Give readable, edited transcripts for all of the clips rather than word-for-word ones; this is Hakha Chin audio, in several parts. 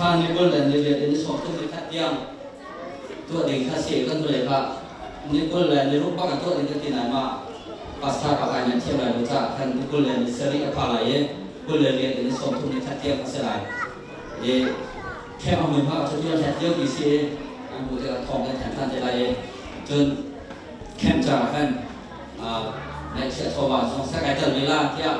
Thla ni 20 le ni riat in ni 31 tiang tuah ding kha si. Kan hnulei kha ni 26 bak in tuah ding kan ti nain mah pastor pa kai nan thiam lai lo caah khan ni 27 a pha lai i 28 in ni 31 tiang a si lai. I camp a hmunhma cu tuan hlat liopi si i an hmuh tikah thawng kan thanh ṭhan te lai i cun camp caah khan ngaihchiah chawva zong sek ai tel ve la tiah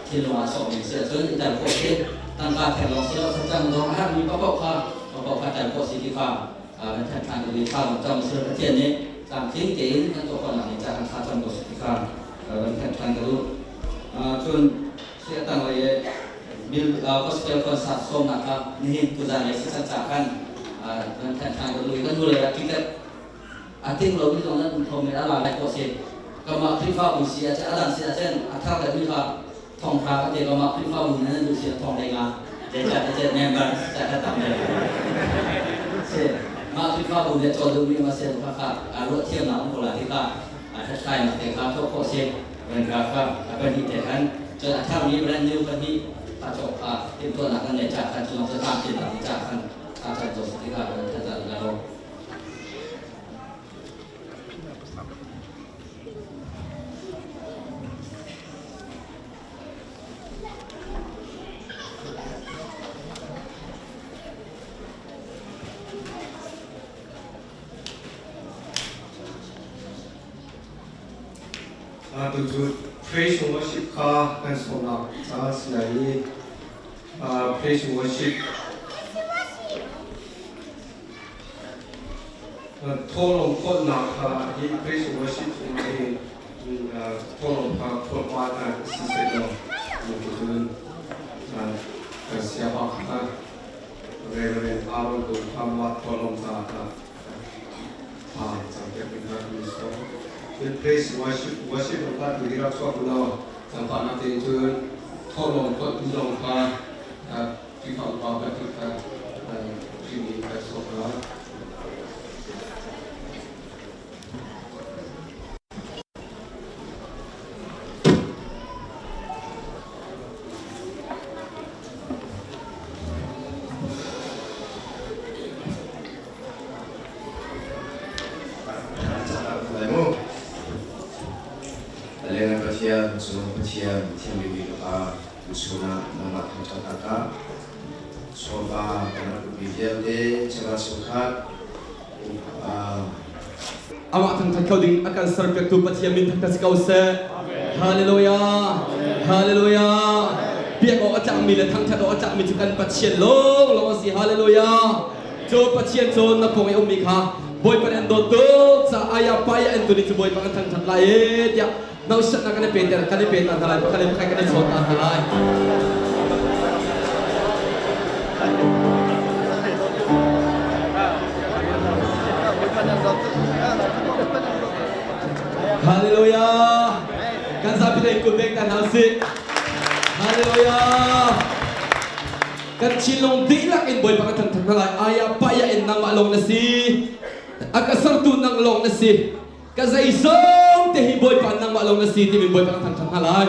thinlung ah sawhmi si ahcun i tel khawh si. Tangka theng lawng si lo, facang zong a herhmi paohpaoh kha paohpaoh kha tel khawh si ti kha kan thanh ṭhan i thla zong cam si. Pathian nih tlamtling tein kan tuah khawhnak ding caah kan thla cam ko si ti kha kan thanh ṭhan ka duh. Cun khi a tanglei i Bill gospel concert sawmnak kha nihin tuzan lei si cang caah khan kan thanh ṭhan ka duh i kan hnulei ah ticket a ting lomi zong nan um kho men, a la lai khawh si. Kanmah Khrihfabu si ahcun, a dang si ahcun a thar deuhmi kha thongtha kan ti. Kanmah Khrihfabu nih nan duh si ah thong 5 zeicah ti cun member si cah kan tam deuh si. Mah Khrihfabu nih a caw duhmi um a si kha kha ruah thiamnak um ko lai ti kha hlathlainak te kha tuah khawh si. Rengka kha a pahnih te khan, cun a tharmi brand new pahnih kha cawk kha timhtuahnak kan neih caah khan cu lawng cu tlamtlinnak ding caah khan aa can ko si ti kha kan thanh ta lo. Tucu praise and worship kha kan sawmnak caan si lai i praise and worship thawhlawm khawlhnak kha hi praise and worship chungah hin thawhlawm kha khawlhpa ta si seh law cun kan siapa kha Reverend Aaron tu kha mah thawhlawm caah kha tha cam piak ding kha kan sawm. Cun praise worship worship kha tu hi rak chuak u law cangpahnak tein cun thawhlawm khawlh tu zong kha Khrihfa upa bantuk kha Khrih nih kan sawm hna. Alena Pathian, Cung Pathian, Thiang Bik Pa, tuchun ah nangmah thangṭhatnak ah chawva kan rak upmi vialte chawva chungkhat Amah thangṭhat kho ding a kan serpiaktu Pathian min thangṭhat si ko seh. Hallelujah. Hallelujah. Biak awk a tlakmi le thangṭhat awk a tlakmi cu kan Pathian lawnglawng a si. Hallelujah. Cu Pathian cu na pawng i ummi kha Bawipa nih an dawt tuk ca aya paya an tuni cu Bawipa kan thangṭhat lai e tiah nausiatnak kan i pe kan i pe ta hna lai, pakhat le pakhat kan i chawn ta hna lai. Hallelujah. Kan zapi te kun bek ta hna usih. Hallelujah. Kan thinlung dihlak in Bawipa kan thangṭhat hna lai. Aya paya in nangmah lawng na si. A ka sertu nang lawng na si. Ka zeizong te hi Bawipa nangmah lawng na si timi Bawipa kan thangṭhat hna lai.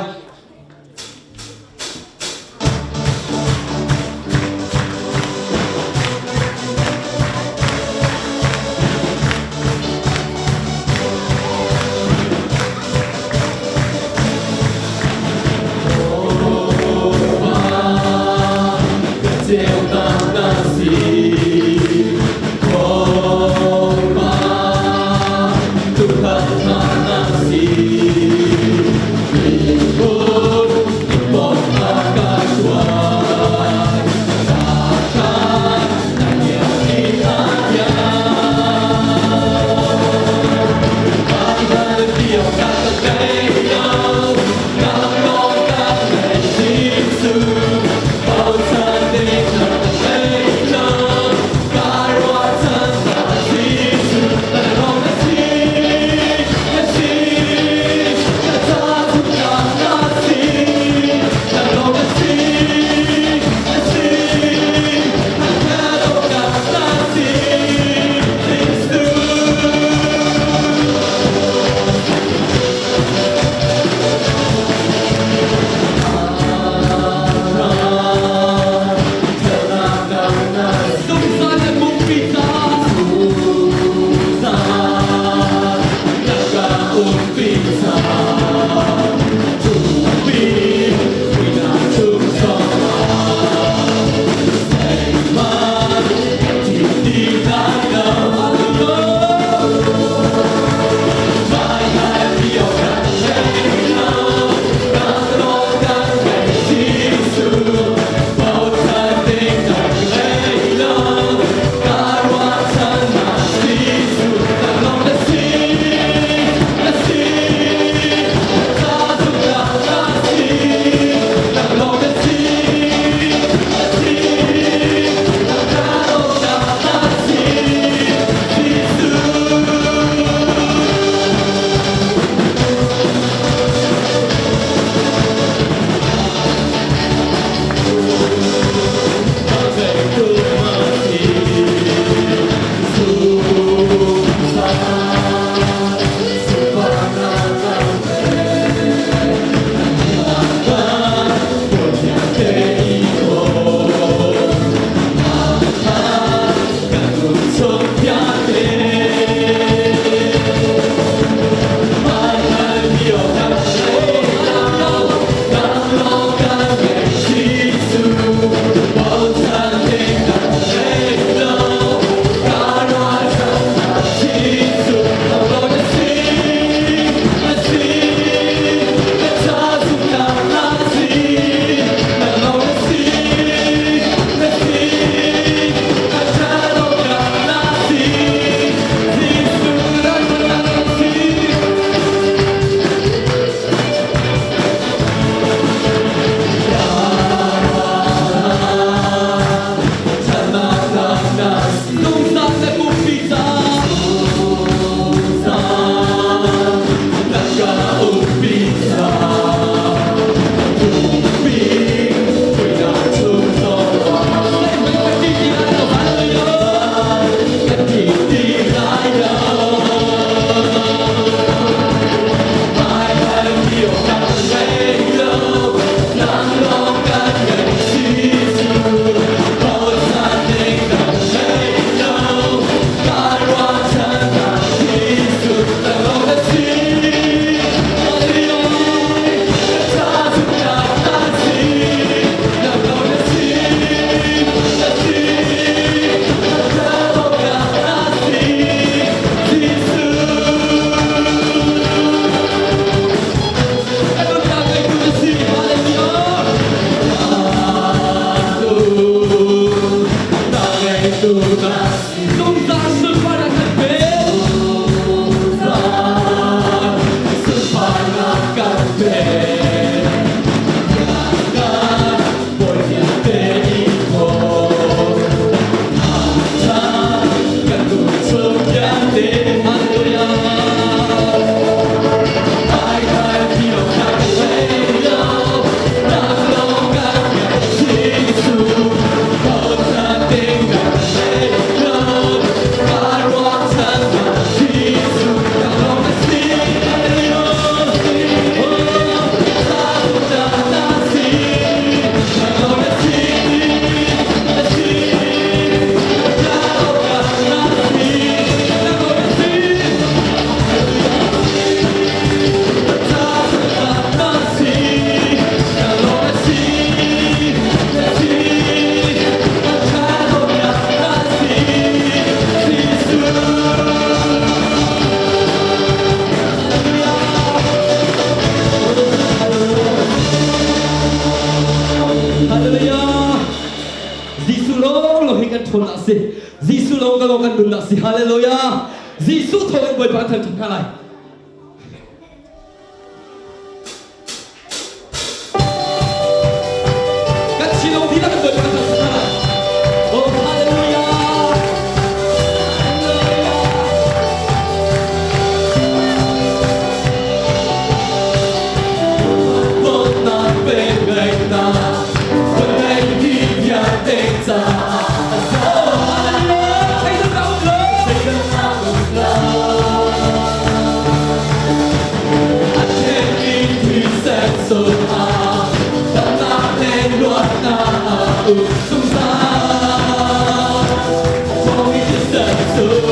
si. Jesuh lawng ka lawng kan nunnak si. Hallelujah. Jesuh thawng in Bawipa kan thangṭhat hna lai. Kan si lo dihlak in Bawipa kan thangṭhat hna lai. Oh, hallelujah. Hallelujah. Dawtnak pe na vawlei hi vialte caah a Hallelujah. Theidan a um lo. Theidan a um lo. A themi thisen sungah damnak le luatnak a um zungzal. Thawng i thisen sung.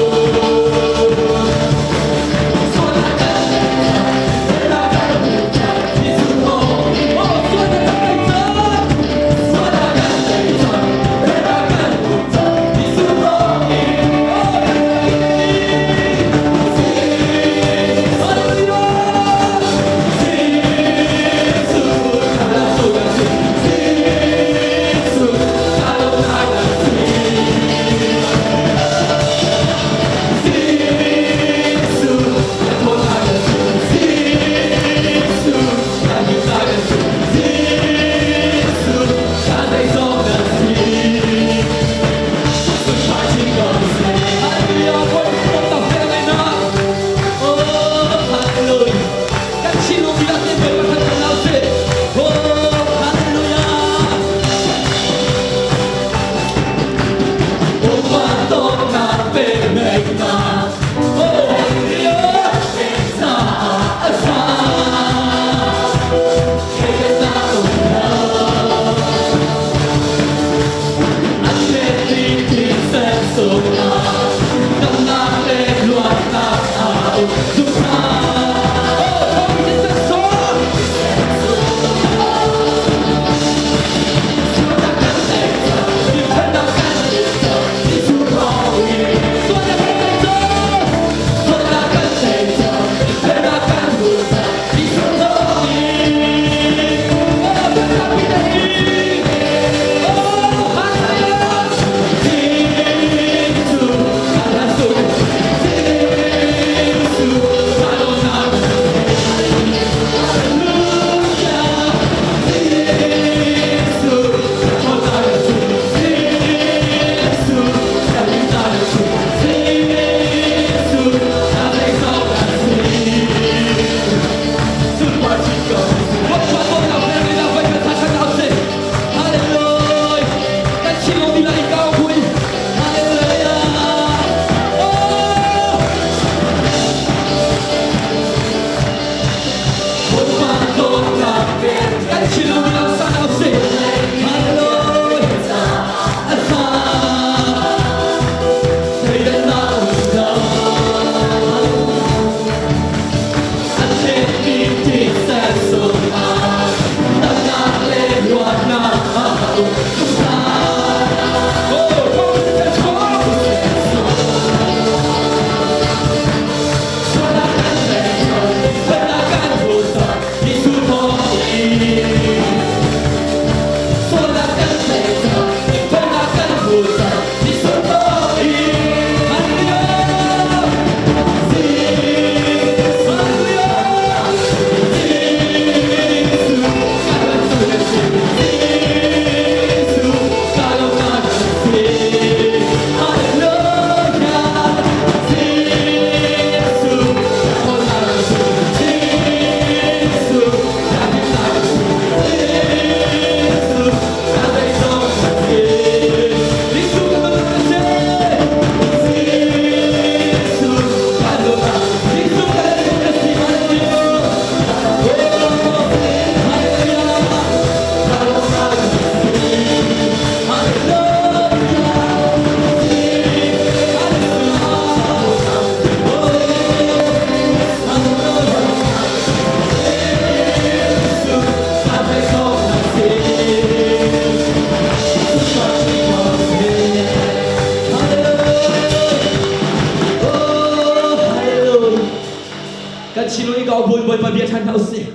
Kan chinung i ka Bawipa bia ṭhan hna usih.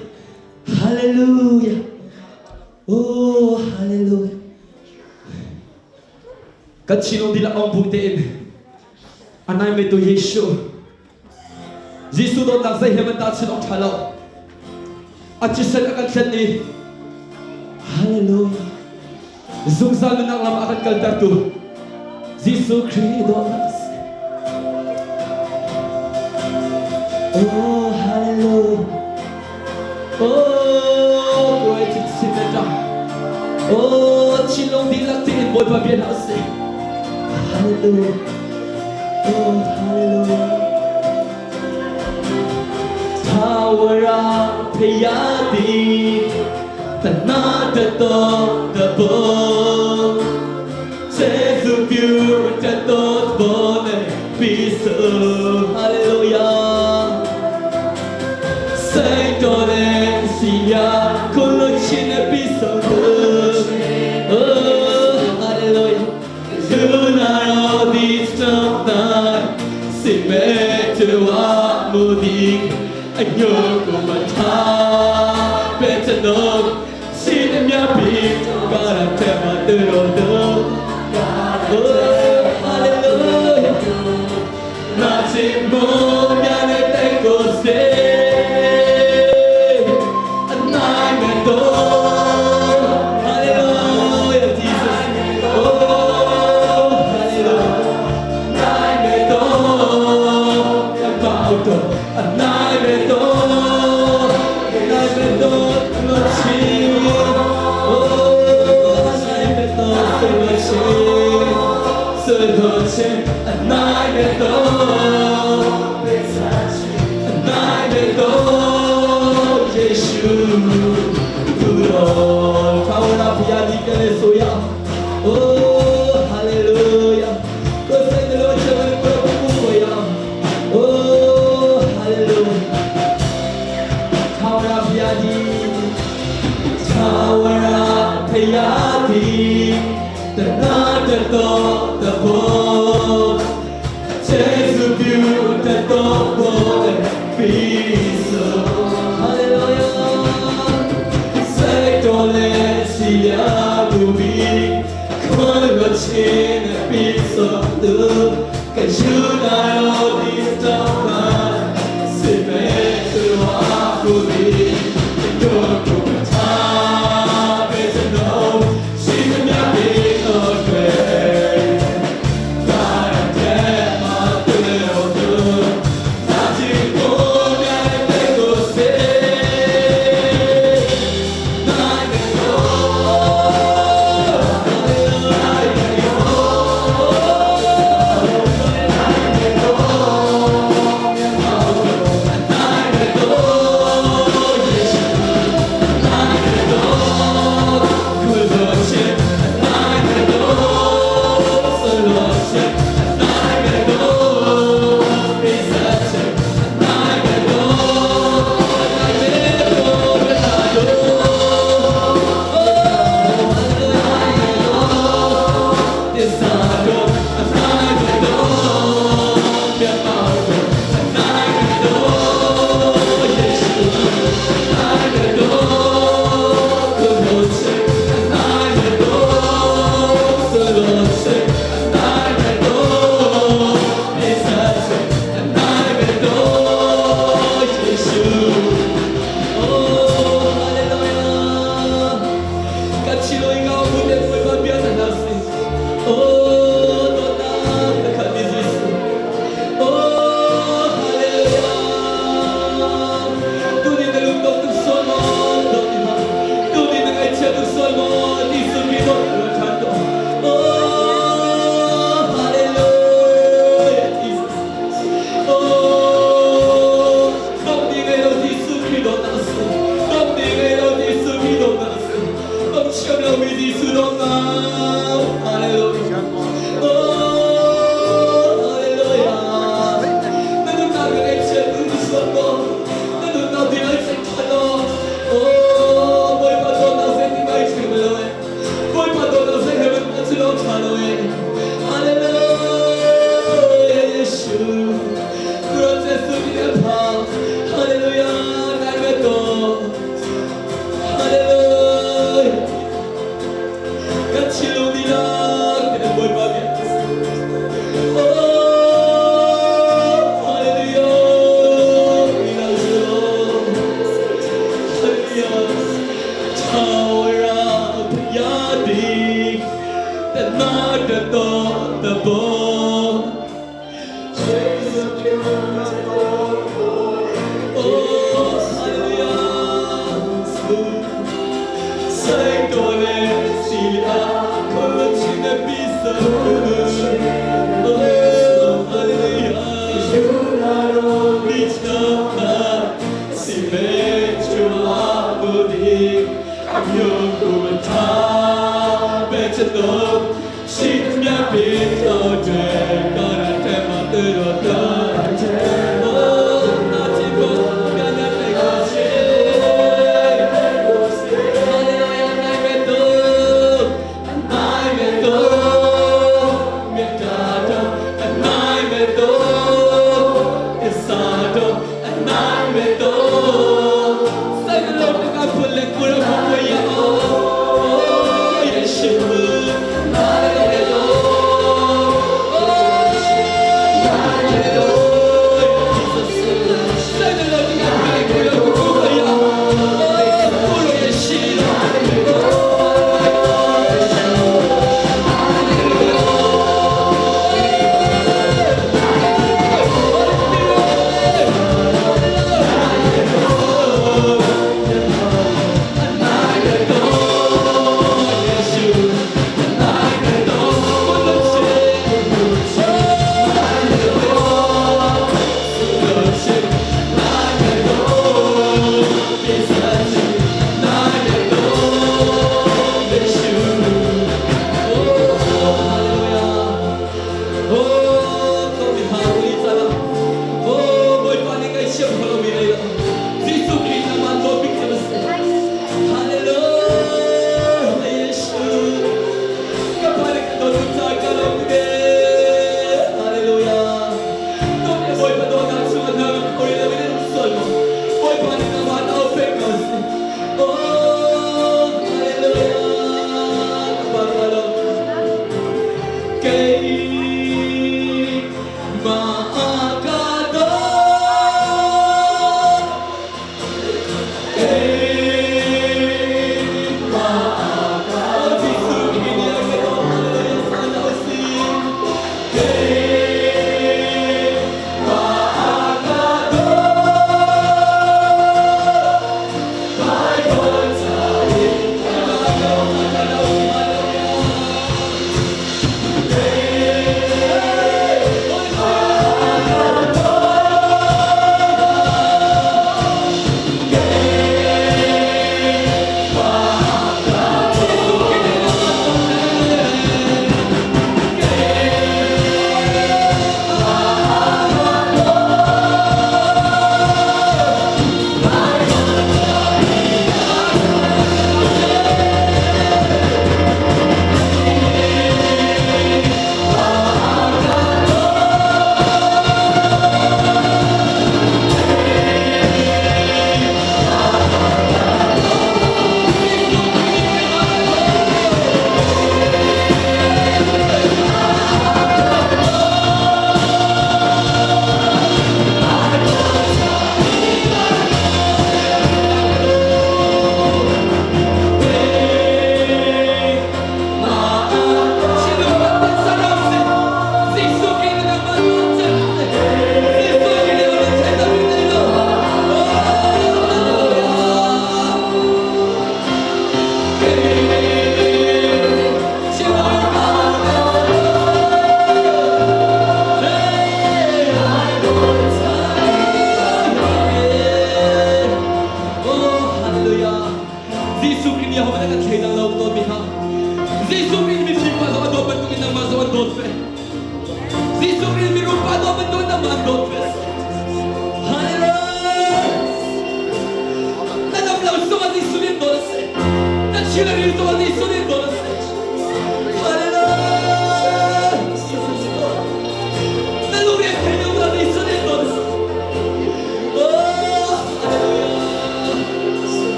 Hallelujah. Oh, hallelujah. Kan thinlung dihlak ong bu tein a nai meitu Jesuh Jesuh dawtnak zei he man tahchunh awk ṭha lo. A thisen a kan thlen i Hallelujah zungzal nunnak lam a kan kaltertu Jesuh Khrih dawtnak a si. Oh hallelujah Oh kuai chin na ṭah Oh thinlung dihlak tein Bawipa bia hna usih. Hallelujah Oh hallelujah Thawara phayati tanata to tabo Jesu piu tato bone piso Hallelujah စိတ်တော်နဲ့စီယာကိုလိုချင်တဲ့ပြီးဆုံးသူ Oh hallelujah လူနာတော်ဒီစတဲ့စိမဲ့ချဝမူဒီအညိုကိုမထားပဲကျွန်တော်ရှိနေမြပြီးကာရတဲ့မတော်တော် Oh hallelujah နာချင်မိုးများတဲ့တဲ့ကိုစေအနိုင်မဲ့တော့ Hallelujah Jesus Oh hallelujah နိုင်မဲ့တော့ပေါ့တော့အနိုင်မဲ့တော့နိုင်မဲ့တော့လို့ချီ Oh နိုင်မဲ့တော့ဆိုလို့ချီဆိုလို့ချီအနိုင်မဲ့တော့နိုင်မဲ့တော့ယေရှုသူတော်ထာဝရဘုရားဒီကနေ့ဆိုရ Oh hallelujah ကိုယ်စိတ်နှလုံးချမ်းကိုယ်ကိုယ်ကိုရ Oh hallelujah ထာဝရဘုရားဒီထာဝရဘုရားဒီတနာတတော်တဘောကျေးဇူးပြုတတော်ဘောပြီးဆုံး Hallelujah စိတ်တော်လည်းရှိရသူပြီးခွန်လို့ချင်းပြီးဆုံးသူကယူနာရောဒီတော့ပါစေမဲ့သူဟာကိုဒီတို့ကိုထားပေးစလို့ရှိသမျှပြီးတော့တွေ့ကာတဲ့မတော်တို့နာချီကိုမြတ်တဲ့ကိုစေ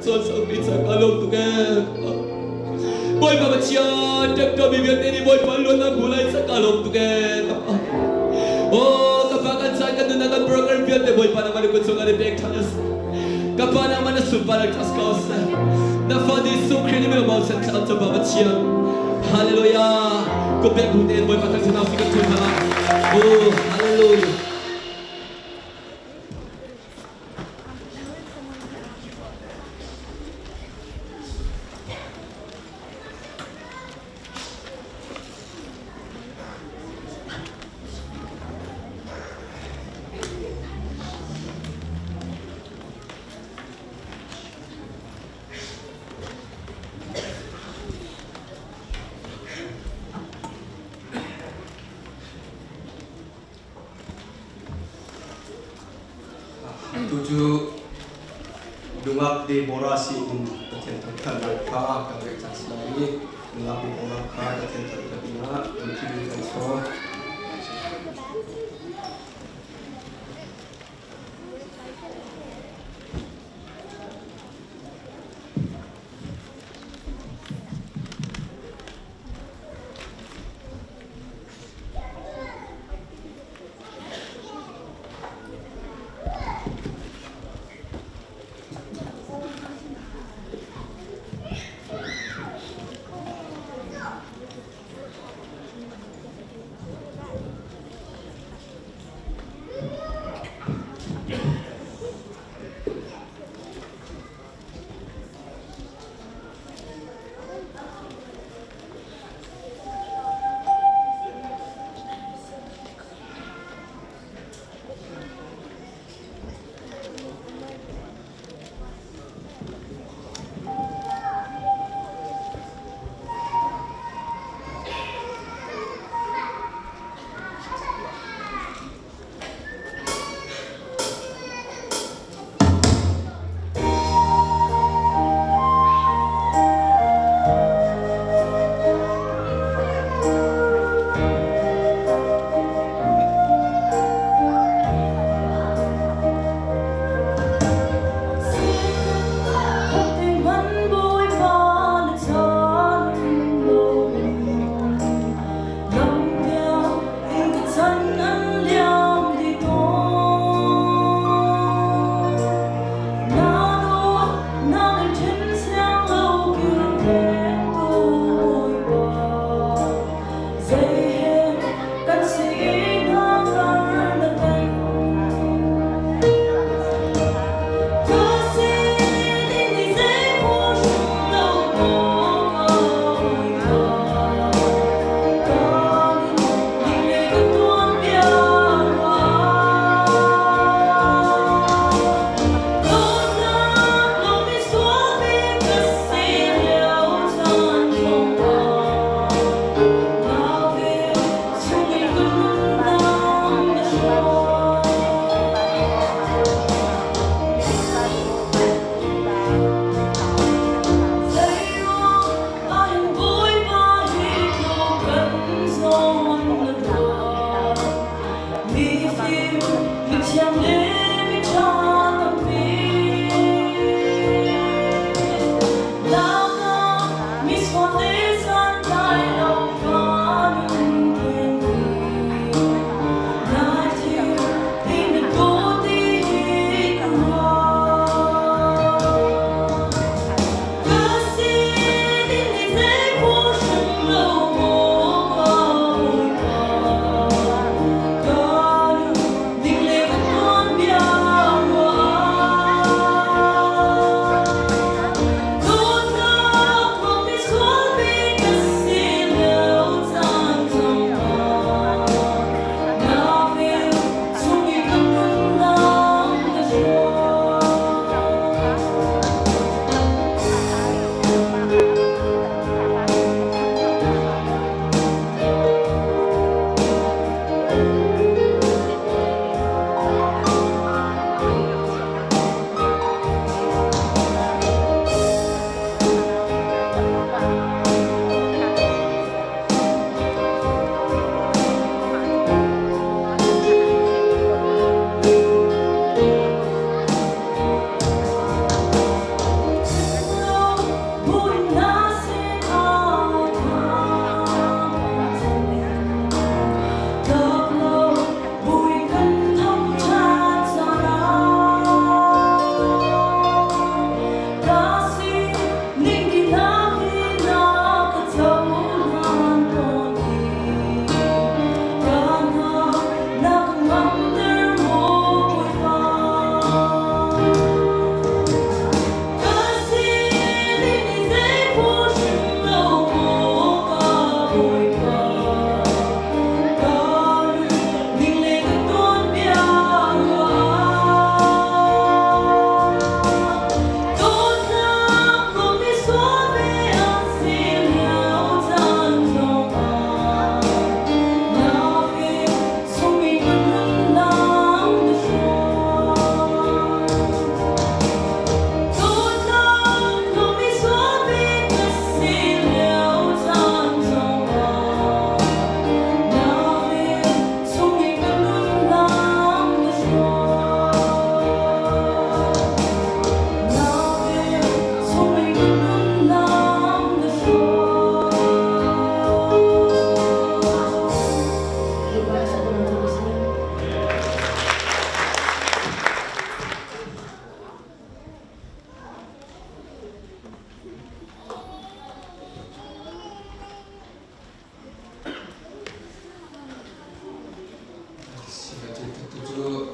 Cawn sak mi ca ka lawm tuk ee. Bawipa Pathian, ṭemṭawmi vialte nih Bawipa luatnak hmu lai ca ka lawm tuk ee. Ka pa. Oh, ka pa kan caan kan nunnak kan program vialte Bawipa nangmah na kut chung ah na pek ṭhan us. Ka pa nangmah na sunparnak ṭhas ko seh. Na fa Jesuh Khrih nih min bochan thla ca pa Pathian. Hallelujah. Ko pek hu tein Bawipa thangṭhat si kan thun hna. Oh, hallelujah. Tu cu nungak Deborah sin in Pathian thangṭhatnak kha kan ngaih cang si lai i nungak Deborah kha Pathian thangṭhat dingah lungthin kan sawm.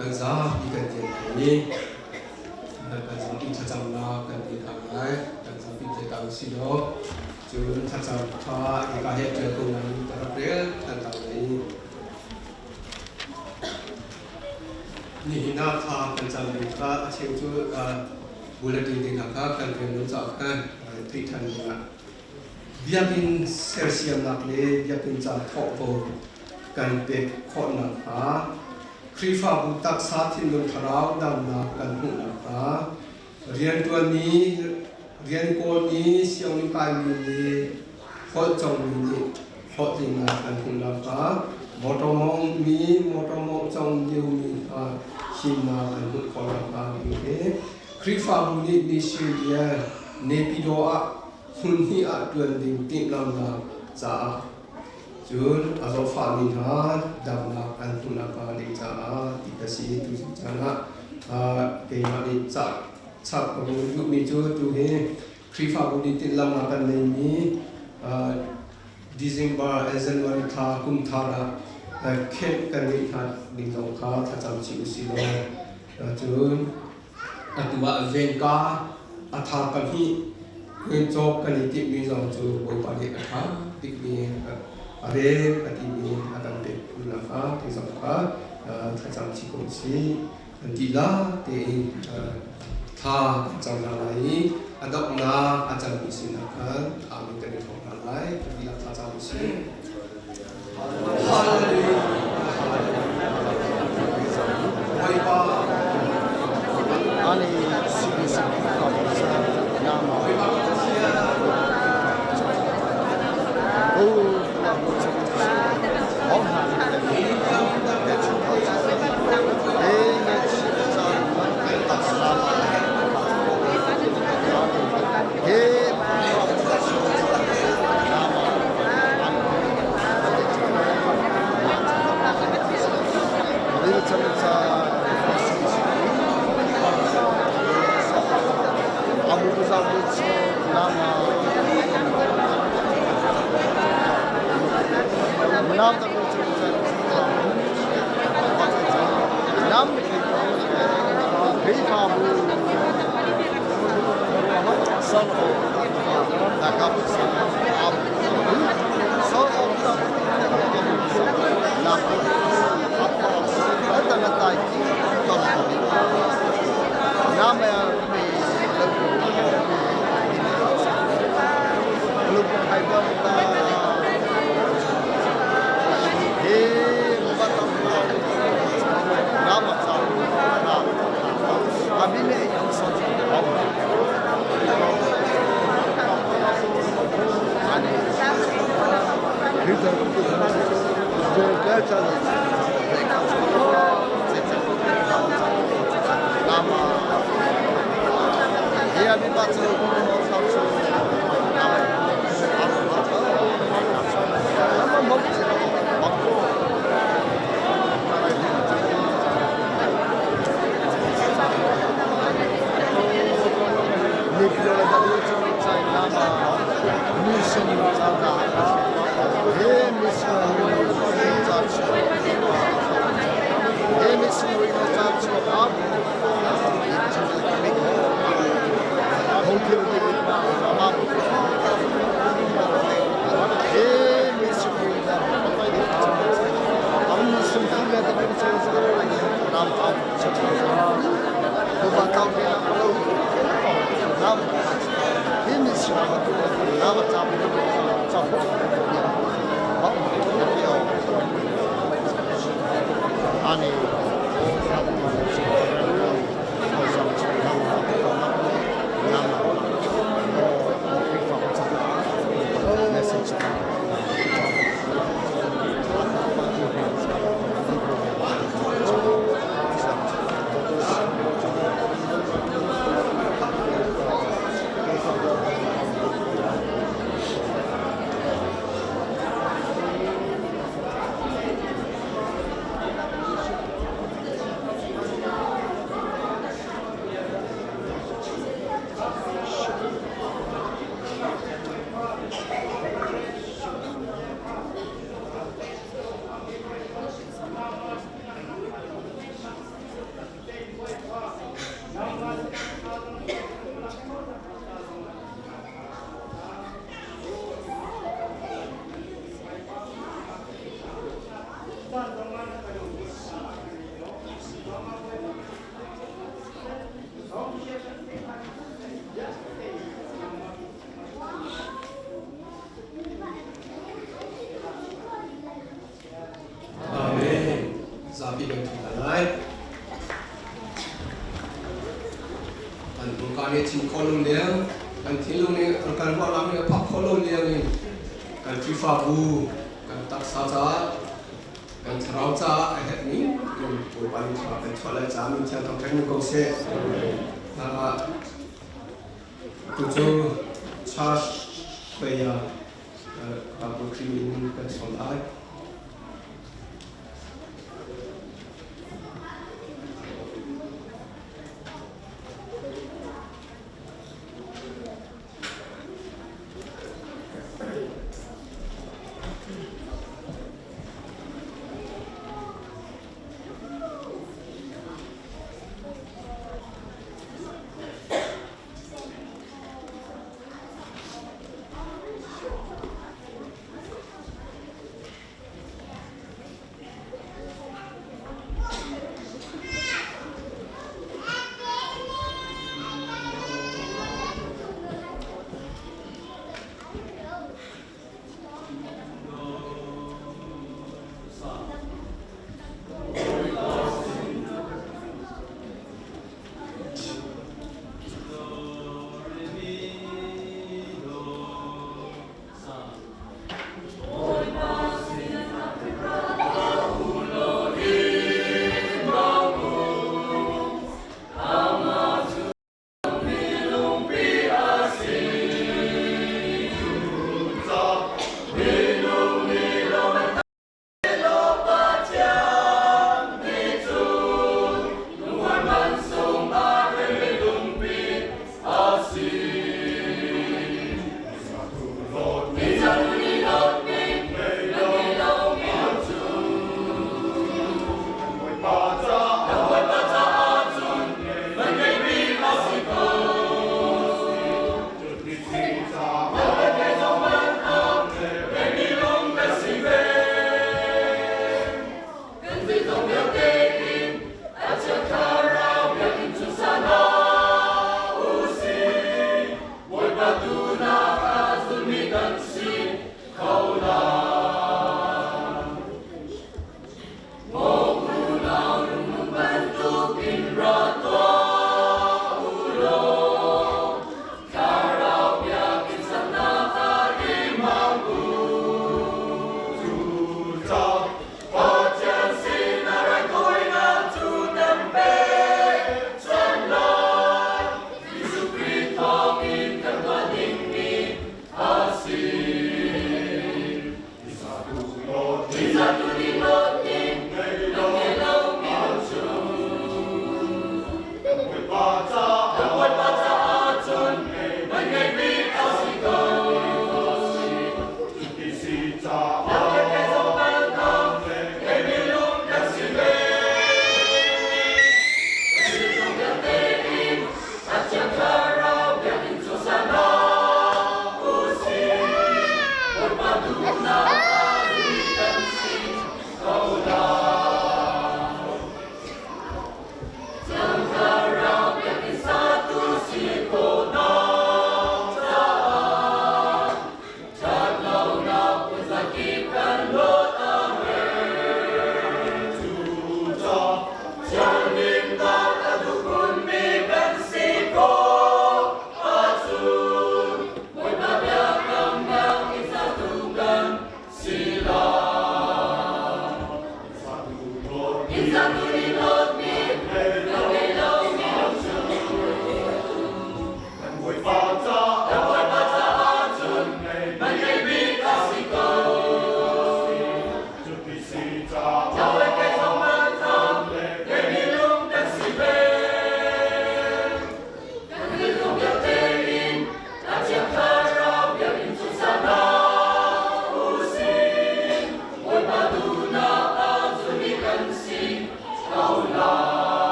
kan zapi kan tian lai i kan zapi thlacamnak kan ti hna lai. Kan zapi te ta usih law cun thlacam kha hika he ṭial ko nain ka rak rel than ta lai. Nihin ah thla kan cammi kha a cheu cu bulletin te hna kha kan rel lo caah khan theih ṭhan dingah biakinn sersiamnak le biakinn ca thawhvo kan pek khawh nakhnga Khrihfabu taksa thinlung thlarau damnak kan hmuh nakhnga rianṭuanmi rian kawlmi sianginn kaimi le holh cawngmi nih hlawhtlinnak kan hmuh nakhnga motor mawngmi motor mawng cawng liomi hna himnak an hmuh khawh nakhnga ding hi Khrihfabu nih mission rian Naypyidaw ah hmun hnih ah ṭuan ding timhlamhnak caah cun a zawtfahmi hna damnak an hmuh nakhnga ding caah ti a si. Tu caan ah keimah nih cah chap ka hun duhmi cu tu hi Khrihfabu nih timhlamhnak kan neimi December le January thla kum thar ah khenh kan ngeih hna ding zong kha thlacam chih usih law cun atu ah vengka a thar pahnih cawk kan i timhmi zong cu Bawipa nih a ṭha bikmi a rem a timi a kan pek nakhnga ti zong kha thlacam chih ko usih. Kan dihlak tein thla kan cam hna lai i a donghnak a cammi sinah khan amen kan i thawk hna lai. Kan dihlak thla cam usih. Hallelujah. Bawipa. Bawipa Zapi kan ṭhu hna lai. Kan hmurka nih chim khawh lo leng, kan thinlung nih an kan ruahnak nih a phak khawh lo leng in kan Khrihfabu, kan taksa caah, kan thlarau caah a herhmi in Bawipa nih thla kan chuah lai caah min thiang thangṭhat ni ko seh. Tucu church prayer Bible Khrih in kan sawm lai.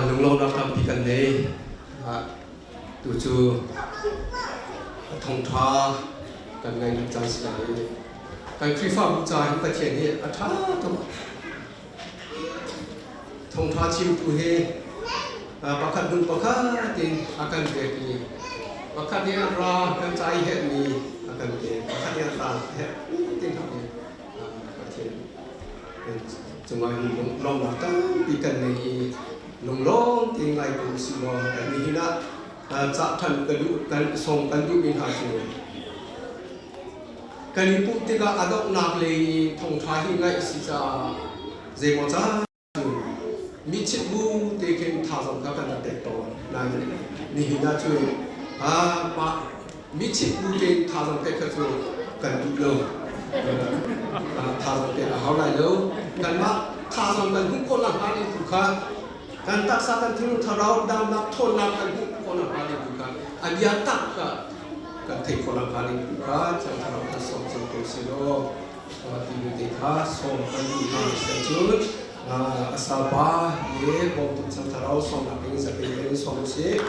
Lunglawmnak tampi kan nei. Tu cu thawngṭha kan ngai cang si lai. Kan Khrihfabu ca hin Pathian hi a ṭha tuk. Thawngṭha chimtu hi pakhat hnu pakhat in a kan pek i pakhat nih an ra kan ca i herhmi a kan pek, pakhat nih an ra herh ti hna i Pathian cungah hin lawmnak tampi kan ngei i lunglawm tein ngai ko usih law kan nihin ah cah ṭhan ka duh kan sawm kan duhmi hna cu kan i pumh tikah a donghnak lei i thawngṭha hi ngaih a si caah zeimaw caan cu mi chit bu te khin thazaang kha kan rak pek tawn. Nain nihin ah cun mah mi chit bu tein thazaang pek kha cu kan duh lo. Thazaang pek a hau lai lo. Kanmah thazaang kan hmuh khawh nakhnga ding tu kha kan taksa kan thinlung thlarau damnak ṭhawnnak kan hmuh khawh nakhnga ding tu kha a bia tak kha kan theih khawh nakhnga ding tu kha Thiang Thlarau kha sawm cang ko sih law timi te kha sawm kan duh hna cun a sapa le bawmtu Thiang Thlarau sawmnak ding zapi in sawm usih.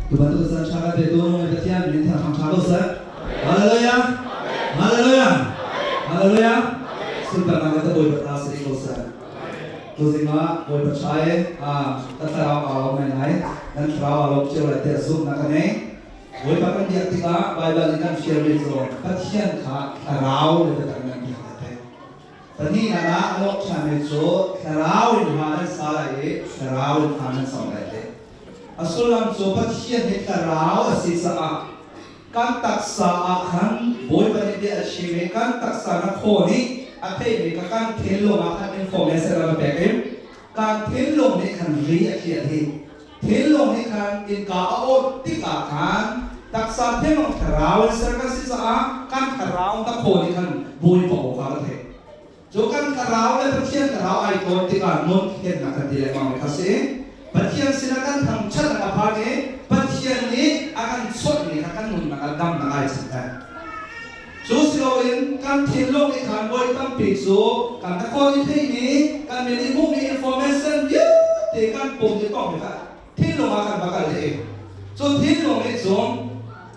Tu bantuk san ṭha kan petu Pathian min thang ṭha ko seh. Hallelujah. Hallelujah. Hallelujah. Sunparnak le Bawipa ta si ko seh. Tuzing ah Bawipa ṭha e ka thlarau aa lawm ngaingai. Nan thlarau aa lawm cio lai tiah zumhnak ka ngei. Bawipa kan biak tikah Baibal in kan fialmi cu Pathian kha thlarau le biatak in kan biak lai pei. Pahnihnak ah a lawh ṭhanmi cu thlarau in hla nan sa lai i thlarau in hla nan sam lai ti. A sullam cu Pathian hi thlarau a si caah kan taksa ah khan Bawipa nih bia a chim i kan taksa na khaw nih a theihmi kha kan thinlung ah khan information a va pek i kan thinlung nih khan ri a khiah dih. Thinlung nih khan innka a awt tikah khan taksa thinlung thlarau in ser kan si caah kan thlarau dahkaw nih khan Bawipa aw kha ka theih. Cu kan thlarau le Pathian thlarau ai tawn tikah nun thiannak kan ti lengmang mi kha si. Pathian sinah kan thangṭhatnak a phan i Pathian nih a kan chawnhmi kha kan nunnak ah damnak ai chan ter. Cu si loin kan thinlung nih khan voi tampi cu kan dahkaw nih theihmi kan min i hmuhmi information vialte kan pum nih tawngmi kha thinlung ah kan va kal i cu thinlung nih cun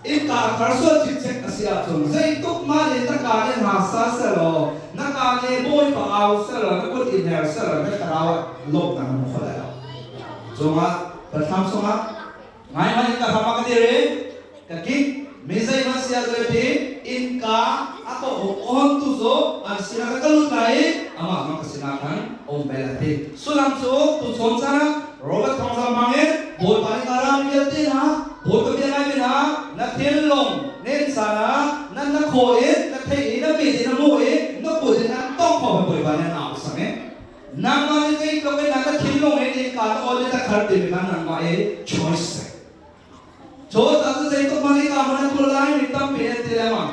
innka a khar sual cikcek a si ahcun zeituk mah nih na kaa nih hna sa selaw na kaa nih Bawipa au selaw na kut in her selaw na thlarau ah lawmhnak na hmu kho lai lo. Cungah Biathlam chungah Ngai in ka hram ah ka dir i ka kik mi zeihmanh si ah ti innka a ka on tu cu an sinah ka ka lut lai i amah zong ka sinah khan um ve lai ti sullam cu tu chawn caan ah Robert Thawngzam hmang in Bawipa nih ka ram vialte hna Bawipa bia ngai mi hna na thinlung nen caan ah nan na khaw in na theih i na mit in na hmuh i na kut in an tongh kho mi Bawipa nih an au sang i Nangmah nih zeitluk in na thinlung in innka na awn i na khar timi kha nangmah i choice si. Cu ca cu zeitluk hmanh innka hmanh na tul lai mi tampi an ti lengmang.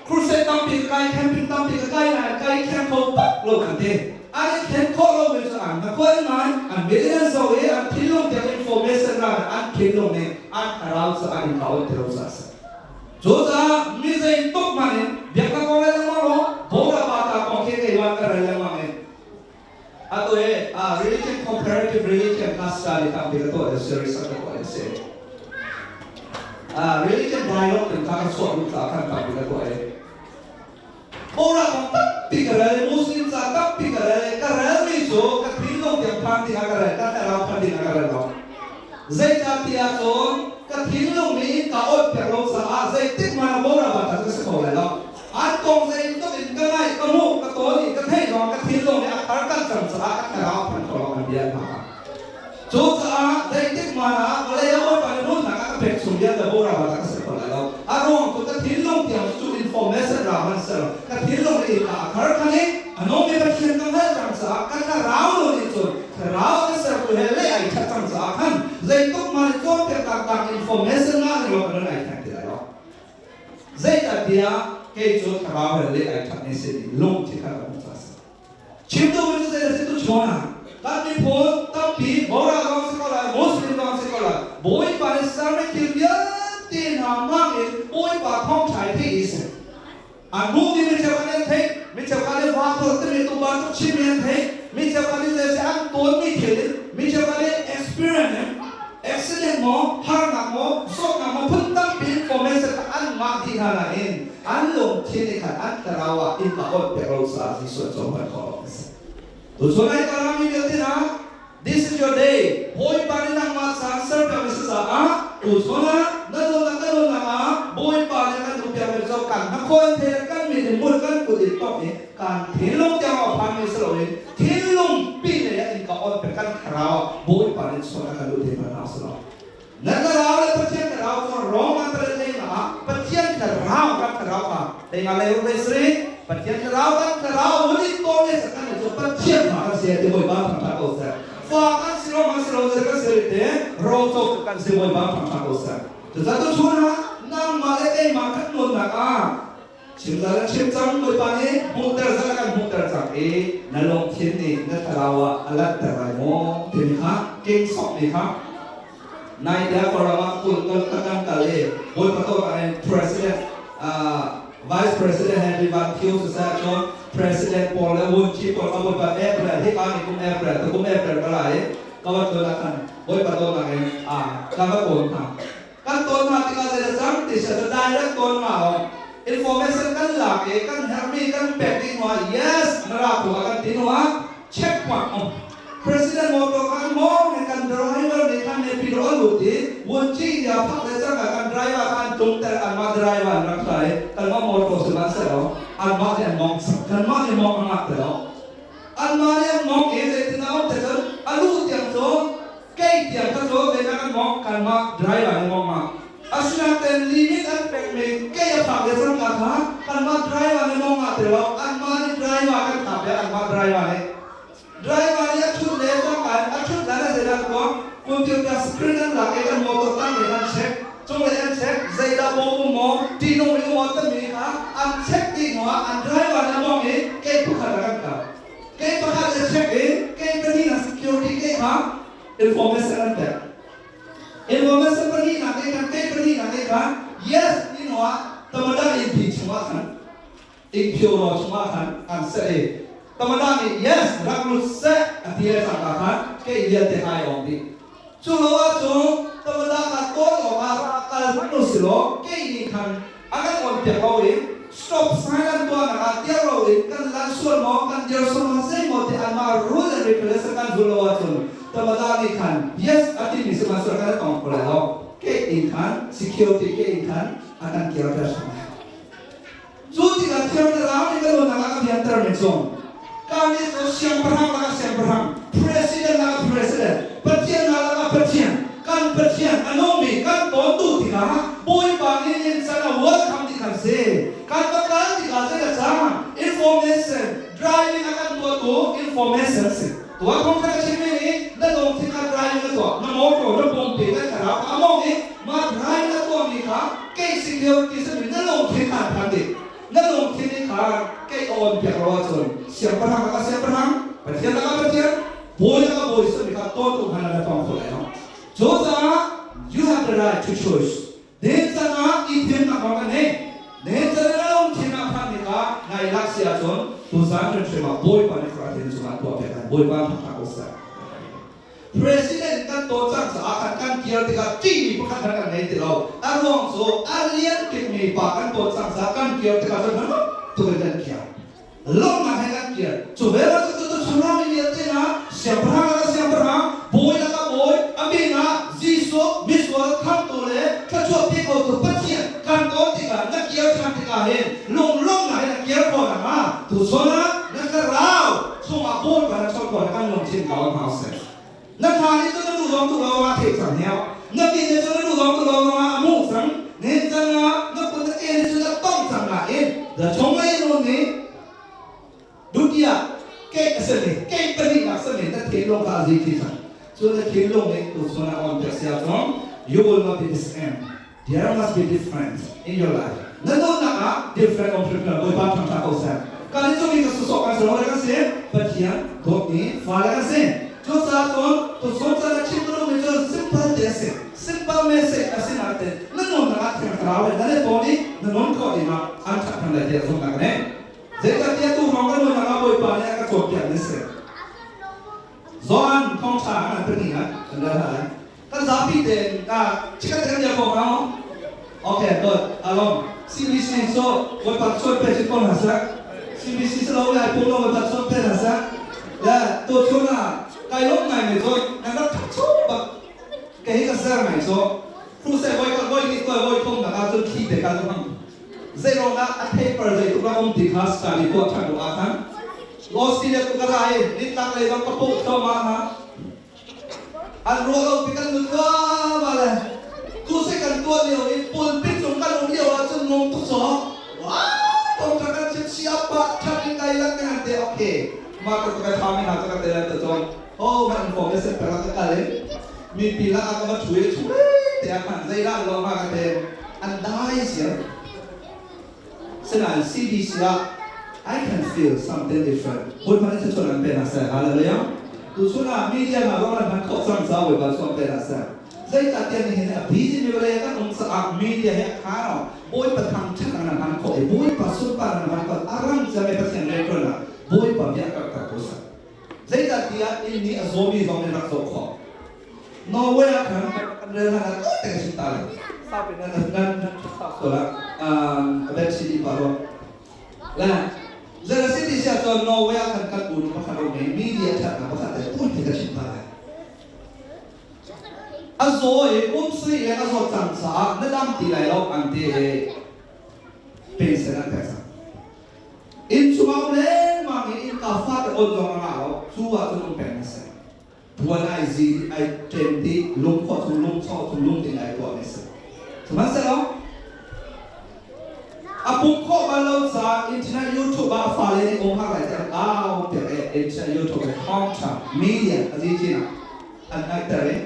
Crusade tampi ka kai, camping tampi ka kai nain kai khen kho bak lo kan ti. An i khen khawh lomi cu an na kuan ngai, an mit in an zoh i an thinlung tiang information ra an thinlung nih an thlarau cu an in kau ti lo caah a si. Cucaah mi zeitluk hmanh in biaknak kong le lengmang law Bora pa ta kong khi keimah ka rel lengmang i atu hi religion comparative religion kha study tampi ka tuah le series ka tuah le si. Religion dialogue tin kha ka chuah duh caah khan tampi ka tuah i Bora kong tampi ka rel i Muslim ca tampi ka rel i ka relmi cu ka thinlung tiang phan ding ah ka rel ka thlarau phan ding ah ka rel lo. Zeicahtiah cun ka thinlung nih ka awtpiak lo caah zeitik hmanh ah Bora bata cu ka si kho lai lo. An kong zeitluk in ka ngaih, ka hmuh, ka tawn i ka theih zong ka thinlung nih a thar kan cang caah ka thlarau a phan kho lo an bia hna. Cucaah zeitik hmanh ah vawlei ah Bawipa nih nunnak a ka pek chung vialte Bora bata ka si kho lai lo. A ruang cu ka thinlung tiang cu information ra hmanh seh ka thinlung nih a khar khan i a nungmi Pathian ka hngalh cang caah ka thlarau nu nih cun thlarau ka sertu he le ai ṭhat cang caah khan zeitluk mah nih cawnpiaknak dang information ngah ning law ka nun ai thleng ti lai lo. Zeicahtiah kei cu thlarau he le ai ṭhat ni sin lungthin kha ka hmuh caah a si. Chim duhmi cu zei a si tu chawn ah kan miphun tampi Bora zong si ko lai, Muslim zong si ko lai, Bawipa nih sermi thil vialte hna hmang in Bawipa thawngṭha i An hmuh mi mi cheukhat nih an theih, mi cheukhat nih vampur timi tubantuk chimmi an theih, mi cheukhat nih zeiseh an tawnmi thil in, mi cheukhat nih experience in accident maw, harnak maw, zawtnak maw phun tampi information kha an ngah dih hna nain an lungthin nih khan an thlarau ah innka awnh piak lo caah Jesuh an cohlan khawh lo a si. Tuchun ai ka rami vialte hna, This is your day. Bawipa nih nangmah caah serpiakmi si caah tuchun ah na nunnak na nunnak ah Bawipa nih kan duhpiakmi cu kan hnakhaw in thei le kan mit in hmul kan kut in tongh i kan thinlung tiang a phanmi si loin thinlung pi lei ah innka on pek kan thlarau ah Bawipa nih chuah a kan duh te hmanh hna si lo. Na thlarau le Pathian thlarau cu rong an pale lengah ah Pathian thlarau kan thlarau kha lengah lei ruk lei sarih Pathian thlarau kan thlarau hun in tawn le kan cu Pathian fa kan si ti Bawipa thangṭhat ko seh. Fa kan si lo kan si lo zei kan si rih te roco kan si Bawipa thangṭhat ko seh. Cucaah tuchun ah nangmah le keimah kan nuamnak ah Chim zal an chim cang Bawipa nih hmuhter zal a kan hmuhter cang i na lungthin nih na thlarau ah a lanhter lai maw timi kha king sok mi kha nai te Kawlram ah kul kan kan kal i Bawipa tuah in President Vice President Henry Van Thio siseh cun President pawl le Wunci pawl ka Bawipa April hi ka ni kum April tukum April ka la i ka va tlun ah khan Bawipa dawtnak in ka va tawn hna. Kan tawn hna tikah zei dah cang ti sia cu direct tawn ma lo information kan lak i kan herhmi kan pek dih hnu ah yes na ra tu ah kan ti hnu ah check point um President motor kha an mawng in kan driver nih khan Naypyidaw a lut i Wunci India phak le cangka kan driver kha an tlungter anmah driver an rak tla i kanmah motor sihmanhsehlaw anmah nih an mawng kanmah nih mawng a ngah ti lo anmah nih an mawng i zeitin a um te cun a luh tiang cu Kei tiang kha cu zeidah kan mawng kanmah driver nih mawng ma asinain limit an pekmi kei a phak le cangka kha kanmah driver nih mawng ah ti lo anmah nih driver kan khap le anmah driver nih driver nih a thut le cangka in a thut hlan ah zeidah an tuah computer screen an lak i kan motor tanglei an check cunglei an check zeidah bawm um maw ṭihnung i um maw timi kha an check dih hnu ah an driver nih a mawng i kei phukhat ah kan kal. Kei pakhat le check i kei pahnihnak security kei kha information an pek. Information pahnihnak kei khan kei pahnihnak kei khan yes ti hnu ah tamada inn pi chungah khan inn phio law chungah khan an seh i tamada nih yes rak lut seh a ti le cangka khan kei vialte ai awm dih. Cu lo ahcun tamada kha tawn awkah ra kal hmanh u si law kei nih khan a kan awnpiak lo i stop sign an tuahnak ah dir lo in kan lan sual maw kan dir sual maw zeimaw ti anmah rule and regulation kan zul lo ahcun tamada nih khan yes a timi sihmanhsehlaw kan i tong kho lai lo. Kei in khan security kei in khan a kan kirter hram lai. Cu tikah Thiang Thlarau nih ka nunnak ah ka fianter mi cu kannih cu siangpahrang lakah siangpahrang, president lakah president, Pathian hna lakah Pathian, kan Pathian a nungmi kan tawntu tikah Bawipa nih in can a welcome ti kan si. Kan va kal tikah zei ka cang? Information, driving a kan tuahtu information si. Tuah kong kha ka chimmi nih na lungthin kha driving na tuah, na motor, na pumpi, na thlarau kha a mawng i mah driving na tuahmi kha kei security simi na lungthin kha an phan dih. Na lungthin nih khan kei awn piak lo ahcun siangpahrang lakah siangpahrang, Pathian lakah Pathian, bawi lakah bawi simi kha tawn um hmanh na tong kho lai lo. Cucaah you have the right to choose. Nihin can ah i thimnak nawl kan ngei. Nihin can ah na lungthin ah phanmi kha nai lak si ahcun tuzaan hrimhrim ah Bawipa nih Khrih cungah tuah piak lai. Bawipa thangṭhat ko seh. President kan tawn cang caah khan kan kir tikah ṭihmi pakhat hmanh kan ngei ti lo. A ruang cu a lian bikmi pa kan tawn cang caah kan kir tikah cun hman tuk in kan kir. Lawmhnak he kan kir. Cu ve bantuk cu tsunami vialte hna siangpahrang lakah siangpahrang, bawi lakah bawi, a min ah Jesuh misual khamtu le thluachuah pe khotu Pathian kan tawn tikah na kir ṭhan tikah hin lunglawmhnak he na kir khawh nakhnga tuchun ah na thlarau chungah Bawipa na chawn khawh kan lungthin ko hna seh. Na hna nih cun na duh zong duh lo ah theih cang heo. Na ti nih cun na duh zong duh lo ah a hmuh cang. Nihin cang ah na kut na ke nih cun a tong cang nain the chunglei nun nih dutiah ke a simi ke pahnihnak simi na thinlung kha a zi thi cang. Cu na thinlung nih tuchun ah on piak sia cun you will not be the same. There must be difference in your life. Na nunnak ah different um hrimhrim Bawipa thangṭhat ko seh. Kan i cumi ka susawh kan si lo kan si. Pathian dawtmi fale kan si. Cucaah cun tuchun caan ah chim ka duhmi cu simple te a si. Simple message a si nain na nunnak ah Thiang Thlarau le na le pawl nih na nun khawh dingah an ṭhat hna. lai tiah zumhnak ka ngei. Zeicahtiah tu hrawng kan nunnak ah Bawipa nih a ka cawnpiak ni si. Johan thawngṭha an pahnih ah kan rel hna lai. Kan zapi tein ka chikkhat te kan bia ko hnga maw? Okay, good. Alom. CBC so Bawipa chuan pe chin ko hna seh. CBC salo le ai pum lo Bawipa chuan pe hna seh. Le tu chun ah kai lawm ngai mi cu nan rak ṭhangcho bak kei hi ka ser ngai cu. Crusade voi khat voi hnih tuai voi thum nak ah cun thli te kal ka hmang. Zeiruang dah a theipar zeitluk ram um ti kha study tuah ṭhan ruang ah khan Australia tu ka ra i nitlak lei zong ka pawh thluahmah hna. An ruah lo ti kan nun thluahmah le crusade kan tuah lio i pulpit cung kan um lio ah cun nung tuk caw. Wow, thawngṭha kan chim siap pah ṭhat in kai lang kan te okay. Mah ka ka ṭha mi hna cu ka te lai ta cun ho man fom le set ka kal in mipi lakah ka va ṭhu i ṭhu te ah khan zeidah an lawh hnga ka ti an dai siam. Sinain CDC ah I can feel something different. Bawipa nih thluachuah an pe hna seh. Hallelujah. Tuchun ah media hna zong an hman khawh cang caah Bawipa chuah pe hna seh. Zeicahtiah nihin a busy mi vawlei kan um caah media hi a kha lo. Bawipa thangṭhat an hman khawh i Bawipa sunpar an hman khawh. A rang cia mi Pathian rianṭuan ah Bawipa bia karhter ko seh. Zeicahtiah inn nih a zawmi zong nih rak zoh khawh. Norway ah khan kan rel hlan ah tawi te ka ta le sau in nan nan nan sual ah a bet city pa ruang le zera city sia cun Norway ah khan kan unu pakhat um i media thatnak pakhat te tawi te ka chim ta lai. A zaw i um sui le a zawt cang caah na dam ti lai lo an ti i pension an pek cang. Inn chungah um lengmang i innka fate on zong a ngah lo. Cu ahcun um peng a si. Puan ai zi ai ṭem dih, lungkhawh chung lungchawh chung lungtling ai tuahmi a si. Sihmanhsehlaw a pum khawh bal lo caah internet YouTube ah a fale nih um hak lai tiah an au piak i internet YouTube le thawngṭha media a zici ah an ngaihter i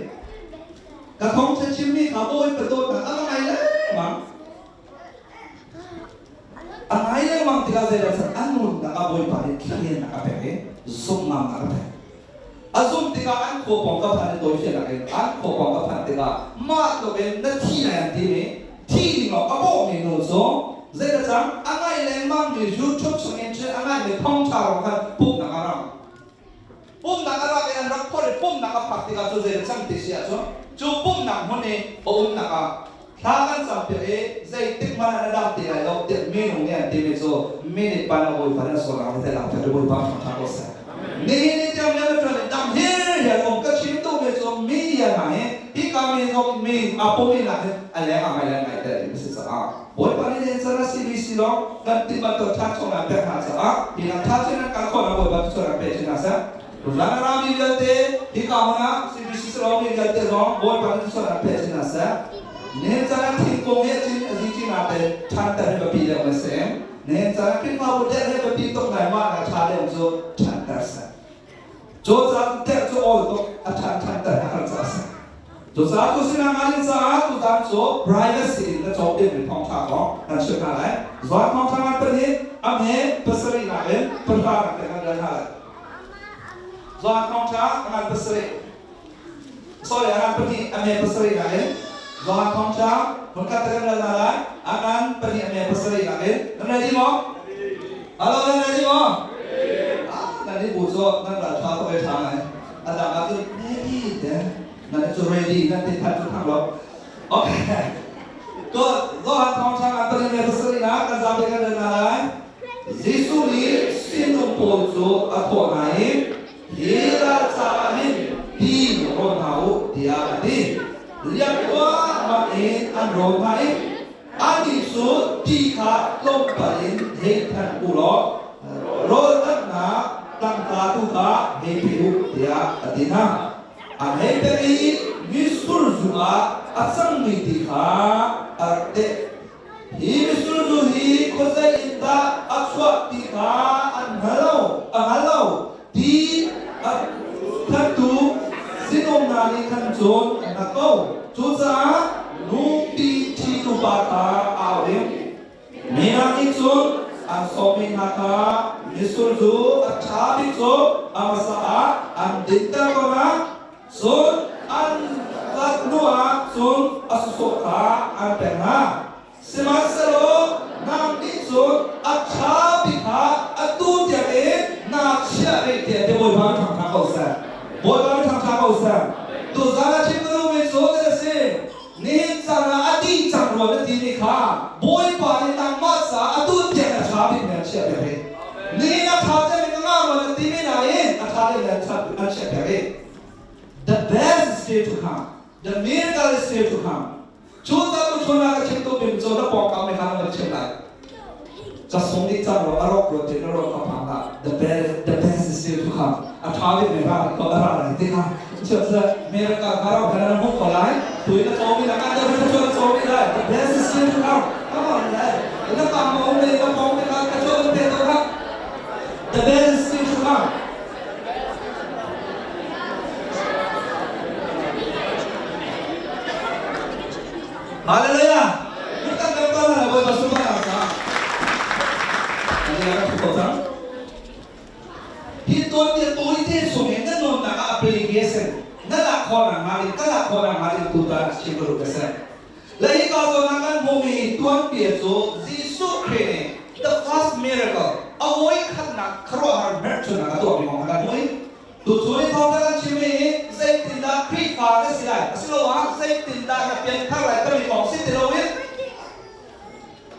ka thawngṭha chimmi kha Bawipa dawtnak a va ngai lengmang. A ngai lengmang tikah zeidah san an nunnak ah Bawipa nih thliannak a pek i zumhnak a pek. A zumh tikah an khua pawng ka phan i tawifiahnak in an khua pawng ka phanh tikah mah tluk in na thi lai an timi thi ding lawng a bawhmi nu cu zeidah cang a ngai lengmangmi YouTube chungin cun a ngaimi thawngṭha rong khan pumhnak a rang. Pumhnak a rak i an rak phorh i pumhnak a phak tikah cu zeidah cang ti si ahcun cu pumhnak hmun i a umnak ah thla kan campiak i zeitik hmanh ah na dam ti lai lo tiah minung nih an timi cu minute pan a Bawipa nih a sual ang te lang te Bawipa thangṭhat ko seh. Nihin ni tiang rian na ṭuan i dam hirhiar um ka chim duhmi cu media hna hi hika mi zong mi a pum in ah hin a leng ah ngai le ngai te ding a si caah Bawipa nih nihin caan a CBC lawng kan ti bantuk ṭha chung ah pek hna caah hi lam ṭha chin an kal khawh nak Bawipa thluachuah rak pe chin hna seh. Tuzan a rami vialte hika hmun ah CBC si mi vialte zong Bawipa nih thluachuah rak pe chin hna seh. Nihin caan ah thingkung hi a cin a zi cin ah te ṭhanter hi biapi deuh na si. Nihin caan ah Khrihfabu derh hi biapi tuk ngai mah na ṭha deuh cu ṭhanter seh. Cu caan derh cu awl tuk a ṭhan ṭhanter hi har ca a si. Cucaah tu sinah ngalin caah tutan cu privacy in na cawk dingmi thawngṭha kong kan chimh hna lai. Zuan thawngṭha ngan pahnih a hme pasarihnak in pahranak te kan rel hna lai. Zuan thawngṭha a ngan pasarih sorry a ngan pahnih a hme pasarihnak in Zuan thawngṭha hmunkhat te kan rel hna lai. A ngan pahnih a hme pasarihnak in nan ready maw? Hello, nan ready maw? Ah, nan i bu cu nan ral ṭha tuk ei ṭha ngai. A dang ah cun ready te nan cu ready nan ti than cu thang lo. Okay. Good. Johan thawngṭha ngan pahnih le pasarih nak kan zapi kan rel hna lai. Jesuh nih sinum pawl cu a thawh hna i hi ral caah hin ti rawn hna u tiah a ti. Liangkuah in an rawn hna i anih cu ti kha tlawmpal in hei thanh u law rawl danghnak tangka tu kha hei pe u tiah a ti hna. An hei pek i mitsur zu ah a cangmi ti kha a rak teh. Hi mitsur zu hi khuazei in dah a chuah ti kha an hngal lo, a hngal lo. Ti a khattu sinum hna nih khan cun an hngalh ko. Cucaah nupi ṭhitu pa kha au ding. Minak nih cun an sawmmi hna kha mitsur zu a ṭha bik cu a hmasa ah an dinter ko hna. Cun an lat hnuah cun a sawsawh kha an pek hna. Sihmanhsehlaw nang nih cun a chiah piak rih. Nihin a ṭha cemmi ka ngah rua na timi nain a ṭha deuh an an chiah piak rih. The best is still to come. The miracle is still to come. Cu ca tu chun ah ka chim tu bim cu na pawngkam me kha na van chim lai. Ka sung dih cang lo a rawk ruat tin a rawk ka phang la. The best is still to come. A ṭha bik me ra ko a ra lai ti kha. Chiat se miracle ka rawk na hmuh ko lai. Tui na caw mi la kan deuh na chuan na caw mi lai. The best is still to come. Come on lai. Na kam ma um le na pawng te kha ka chuan pe to kha. The best is still to come. Hallelujah. Kita kan na Bawipa sunparnak sa. Ani ka thu ko cang. Hi ton dia toi te sung in na non nak ah application na lak khawh nak hnga ding ka lak khawh nak hnga ding tu ta chim ka duh ka si. Le hi ka zawn ah kan hmuhmi tuanbia cu Jesuh Khrih nih the first miracle a voi khatnak khuaruahhar hmelchunhnak a tuahmi kong kha kan hmuh i tuchun i thawngṭha kan chimmi hi zeitindah Khrihfa na si lai asiloah zeitindah na pianthar lai timi kong si ti loin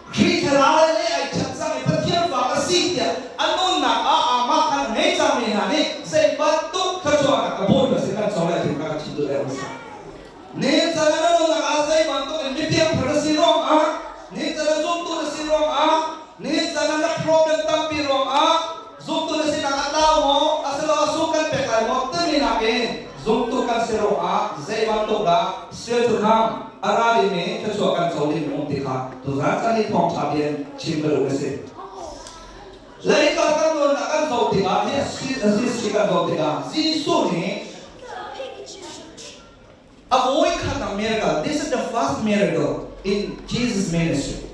Khrih thlarau le ai ṭhat cang i Pathian fa ka si tiah a nunnak ah amah khan a ngei cangmi hna nih zei bantuk thluachuahnak ka bawi si kan cawng lai ti kha ka chim duh deuh a si. Ni can na nunnak ah zei bantuk in mitiang thar na si ruangah, ni can na zumtu na si ruangah, ni can na problem tampi ruangah zumtu na sinak a tlau maw asiloah sung kan pek lai maw timi nakin zumtu kan si ruangah zei bantuk dah sil tu kham a ra dingmi thluachuah kan co ding um ti kha tuzan caan hi thawngṭha bia in chim ka duh a si. Leikar kan nunnak kan zoh tikah hi a si kan zoh tikah Jesuh nih a voi khat miracle. This is the first miracle in Jesus' ministry.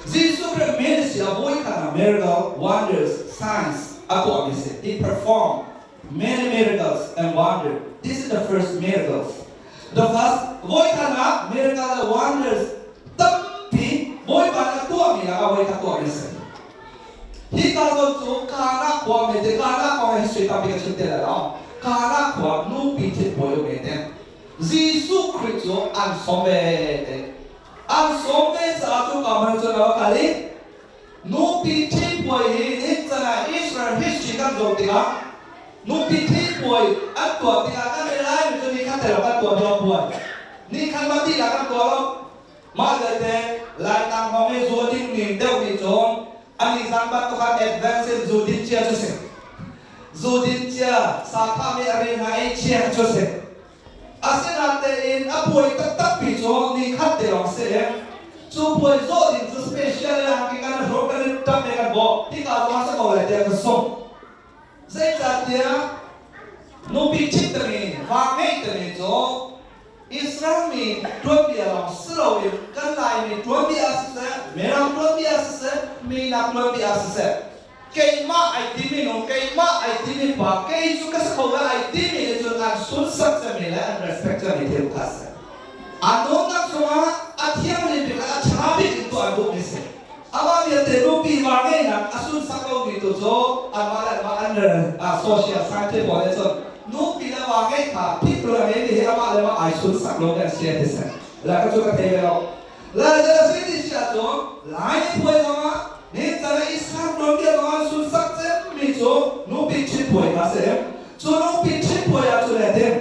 Jesuh Christ ministry a voi khat miracle, wonders, signs a tuahmi si. He performed many miracles and wonders. This is the first miracles. The first voi khat ah miracle and wonders tampi Bawipa nih a tuahmi ah a voi khat tuahmi si. Hi ka zawn cu Kana khua me te Kana kong hi sui tampi ka chim te lai lo. Kana khua nupi thit bawi um te. Jesuh Khrih cu an sawm ve te. An sawm ve caah cu ka man cu na kal i nupi thit puai hi nihin chan ah Israel history kan zoh tikah nupi thit puai an tuah tikah kan i lai mi cu ni khat te lo kan tuah lo puai. Ni khat ma ti la kan tuah lo. Mah belte Laitlang hrawng i zu a dingmi deuh nih cun an i zang bantuk ah advance in zu din cia cu si. Zu din cia, sa thahmi a ri hna i chia cu si. Asinain a puai taktakpi cu ni khat te lawng si i cu puai zawh ding cu special in hangki kan hrawm kan i ṭam i kan bawh hika zong ah si ko lai tiah ka sung. Zeicahtiah nupi ṭhit timi, va ngeih timi cu Israel mi tuanbia lawng si loin kan Laimi tuanbia siseh, Mirang tuanbia siseh, minak tuanbia siseh, keimah ai timi nu, keimah ai timi pa, kei cu ka si kho lai ai timi nih cun an sunsak cemmi le an respect cemmi thil kha a si. An nunnak chungah a thianghlim bik le a ṭha bik in tuah an duhmi si. Amah vialte nupi va ngeihnak a sunsak lomi tu cu anmah le anmah an social scientist pawl nih cun nupi le va ngeih kha thit le ngei ti hi amah le mah ai sunsak lo kan si ti si. La ka cu ka thei ve lo. La le si ti si ahcun Lai puai zongah ni cana i sang tuanbia zongah sunsak cemmi cu nupi ṭhit puai kha si. Cu nupi ṭhit puai ah cun le ding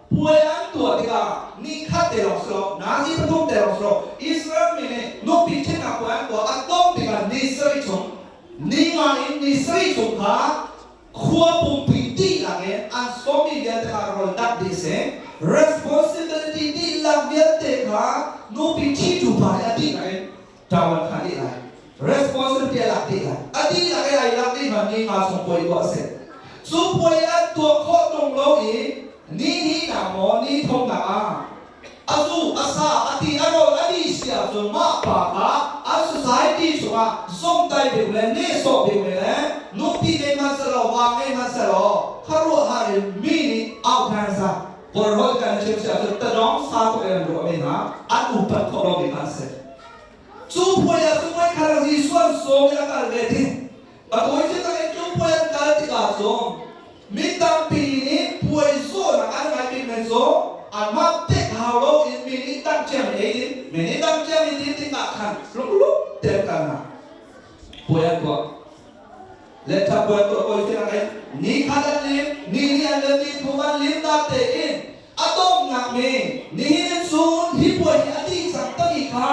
puai an tuah tikah ni khat te lawng si lo, nazi pathum te lawng si lo, Israel mi nih nupi ṭhitnak puai an tuah a tom tikah ni sarih chung ni nga in ni sarih chung kha khua pumpi dihlak in an sawmmi vialte kha rawl dap dih si. Responsibility dihlak vialte kha nupi ṭhitu pa nih a dihlak in ṭawan kha dih lai. Responsibility a lak dih lai. A dihlak i ai lak dih hna ni nga chung puai tuah a si. Cu puai an tuah khawh ṭung lo i ni hnihnak maw ni thumnak ah a zu, a sa, a ti, a rawl a dih si ahcun mah pa kha an society chungah zomtai bik le nehsawh bik le nupi ngei hmanh selaw va ngei hmanh selaw khuaruahhar in mi nih auh hna Kawlrawl kan chim si ahcun tadawng sa tuk in an ruah mi hna an upat khawh lo mi kha an si. Cu puai ah cu puai kha Jesuh an sawm i a kal ve ti. A tawi cu tak in cu puai an kal tikah cun mi tampi nih puai zawhnak an ngai bik men cu anmah pek hau lo in mi nih dang ciami ei ding, mi nih dang ciami din ding ah khan lunglum tein kal hna. Puai an tuah. Le thapuan tuah kawi tiang in ni khat an lim, ni li an lim, ni thum an lim na tein a donghnak mi nihin in cun hi puai hi a dih cang tami kha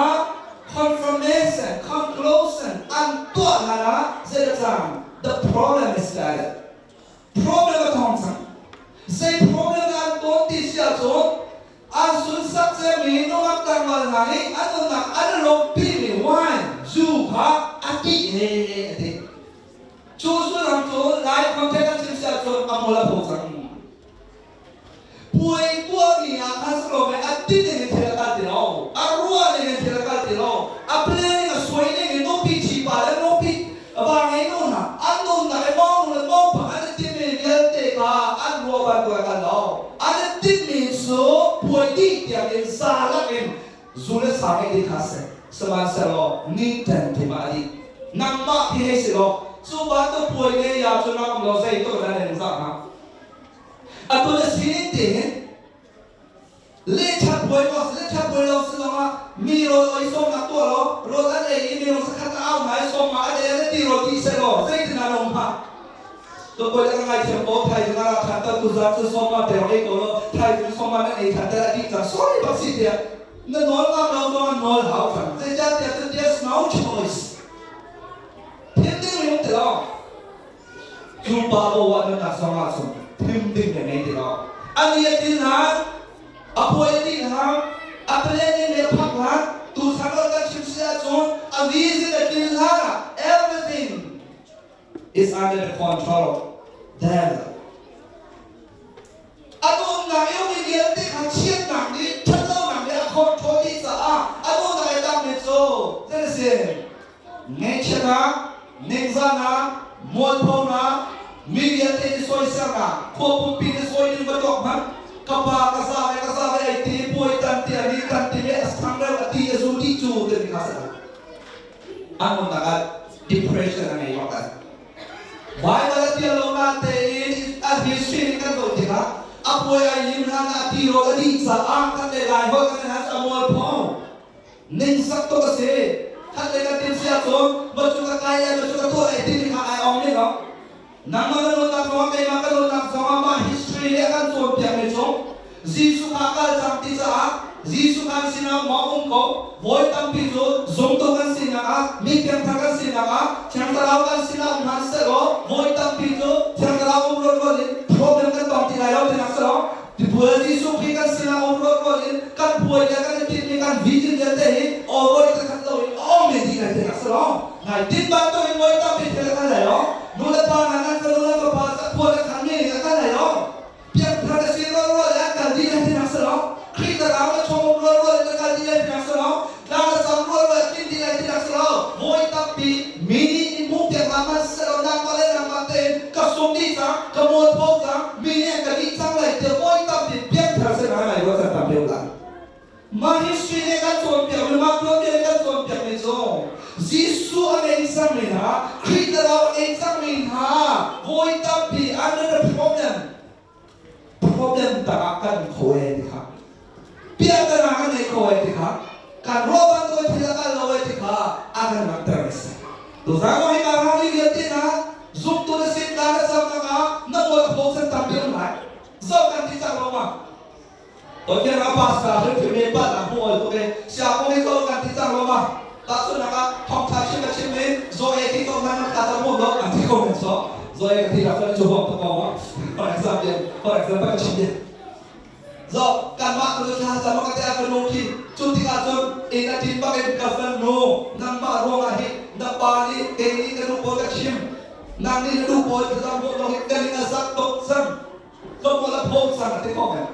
confirmation, conclusion an tuah hlan ah zei a cang? The problem is started. Problem a thawng cang. Zei problem dah an tawn ti si ahcun an sunsak ciami nungak tlangval hna nih an nunnak an i lawmhpimi wine zu kha a tih he a ti. Cu sullam cu Lai context an chim si ahcun a hmul a pho cang. Puai tuahmi ah khan si lo mei a ti ning in thil a kal ti lo, a ruah ning in thil a kal ti lo, a planning a suai ning in nupi ṭhi pa le nupi va ngei nu hna an nunnak i mawng nu le mawng pa an i timmi vialte kha an ruah bantuk a kal lo. An i timmi cu puai dih tiang in za lak in zu le sa ngei ding kha a si. Sihmanhsehlaw ni ṭen thim ah a dih. Nangmah khi hei si law cu bantuk puai ngei ya cu nang um law zei tuk dah na in zah hnga? Atu na sining te hin lehṭhat buai maw si lehṭhat buai lo si zongah mi rawl oi sawmnak tuah law rawl an ei i mi rawl sakhat a au hna i sawm ma an ei an ti rawl ti seh law zeitin dah na um hnga? Tukawi ka ngaithiam ko thaizing ah ra ṭhan tal tuzaan cu sawm ma te ei ko law thaizing sawm ma nan ei ṭhan tal a dih cang sorry bak si tiah na nawl ngam lo zong an nawl hau cang zeicahtiah cun there's no choice thil ding mi um ti lo. Cu pa bo ah nunnak zong ah cun thim ding na ngei ti lo. A ni a tin hlan, a puai a dih hlan, a planning le phak hlan, tuchan ol kan chim si ahcun a vision a tlin hlan ah everything is under the control of devil. A nunnak i mi vialte kha chiatnak nih ṭhatlonak nih a control dih caah a nunnak i tangmi cu zei a si? Ngaihchiatnak, ningzahnak, mualphonak, mi vialte nih sawisernak, khua pumpi nih sawi ding va tuak hmanh, ka pa ka za ve ka za ve ai ti, puai tan ti a ni tan ti le a thang reu a ti a zu ti cu timi kha si. An nunnak ah depression a ngei bak lai. Baibal a tial lo nain tein a history nih kan zoh tikah a puai ai lim hlan ah tirawl a dih caah kan le lai holh kan han a mualpho. Ningzak tuk a si. Khat le kan tim si ahcun ma cu ka kai lai ma cu ka tuah lai timi kha ai ong men lo. Nangmah na nunnak zongah keimah ka nunnak zongah mah history nih a kan cawnpiakmi cu Jesuh kha kal cang ti caah Jesuh kan sinah maw um ko voi tampi cu zumtu kan sinak ah mi piangthar kan sinak ah Thiang Thlarau kan sinah um hlan sehlaw voi tampi cu Thiang Thlarau um rualrual in problem kan tong ti lai lo tinak si lo. Tibual Jesuh Khrih kan sinah um rualrual in kan puai le kan i tinhmi kan vision vialte hi aw voi khat lo in a um men dih lai tinak si lo. Nai tin bantuk in voi tampi thil a kan lai lo. Nu le pa hna nan fanu nan fapa khua le khan mi nih a kan lai lo. Piangthar na si rualrual le an kal dih lai tinak si lo. Khrih thlarau na chawm rualrual in na kal dih lai tinak si lo. Tlang na cam rualrual tlin dih lai tinak si lo. Voi tampi mi nih in hmuh piak hna hmanhsehlaw nangmah le nangmah tein ka sung dih cang, ka mualpho cang, mi nih an ka dih cang lai tiah voi tampi piangthar sin ah ngai ruah cang tam deuh lai. Mah history nih kan cawnpiak mi, mah tuanbia nih kan cawnpiak mi cu Jesuh a ngei cangmi hna, Khrih thlarau a ngei cangmi hna voi tampi under the problem problem tangah kan kho e ti kha piahtana kan ngei kho e ti kha kan ruah bantuk in thil a kal lo e ti kha a kan langhter a si. Tuzaan kong hi kaa rang vialte hna zumtu na sin ta na cam ah na mual a pho chan tampi um lai. Zoh kan ti cang lo ma? Pathian a pastor hrimhrim i palhnak hmuh ol tuk i siangpaw hi ko kan ti cang lo ma? Tahchunhnak ah thawngtha chim a chim i zaw e ti ko hna nan ta cang mu lo an ti ko men so zaw e ka ti rak cu huam tuk ko ma? For example, for example ka chim ding. Zo kanmah tu thla cam ka te a fanu khi cu tikah cun inn a ṭin bak in ka fanu nangmah ruangah hi na pa nih kei nih ka duh pawl ka chim nang nih na duh pawl thlacam hmuh lo hi kan in a zak tuk cang Tlawmpal a phawm sang a ti ko men.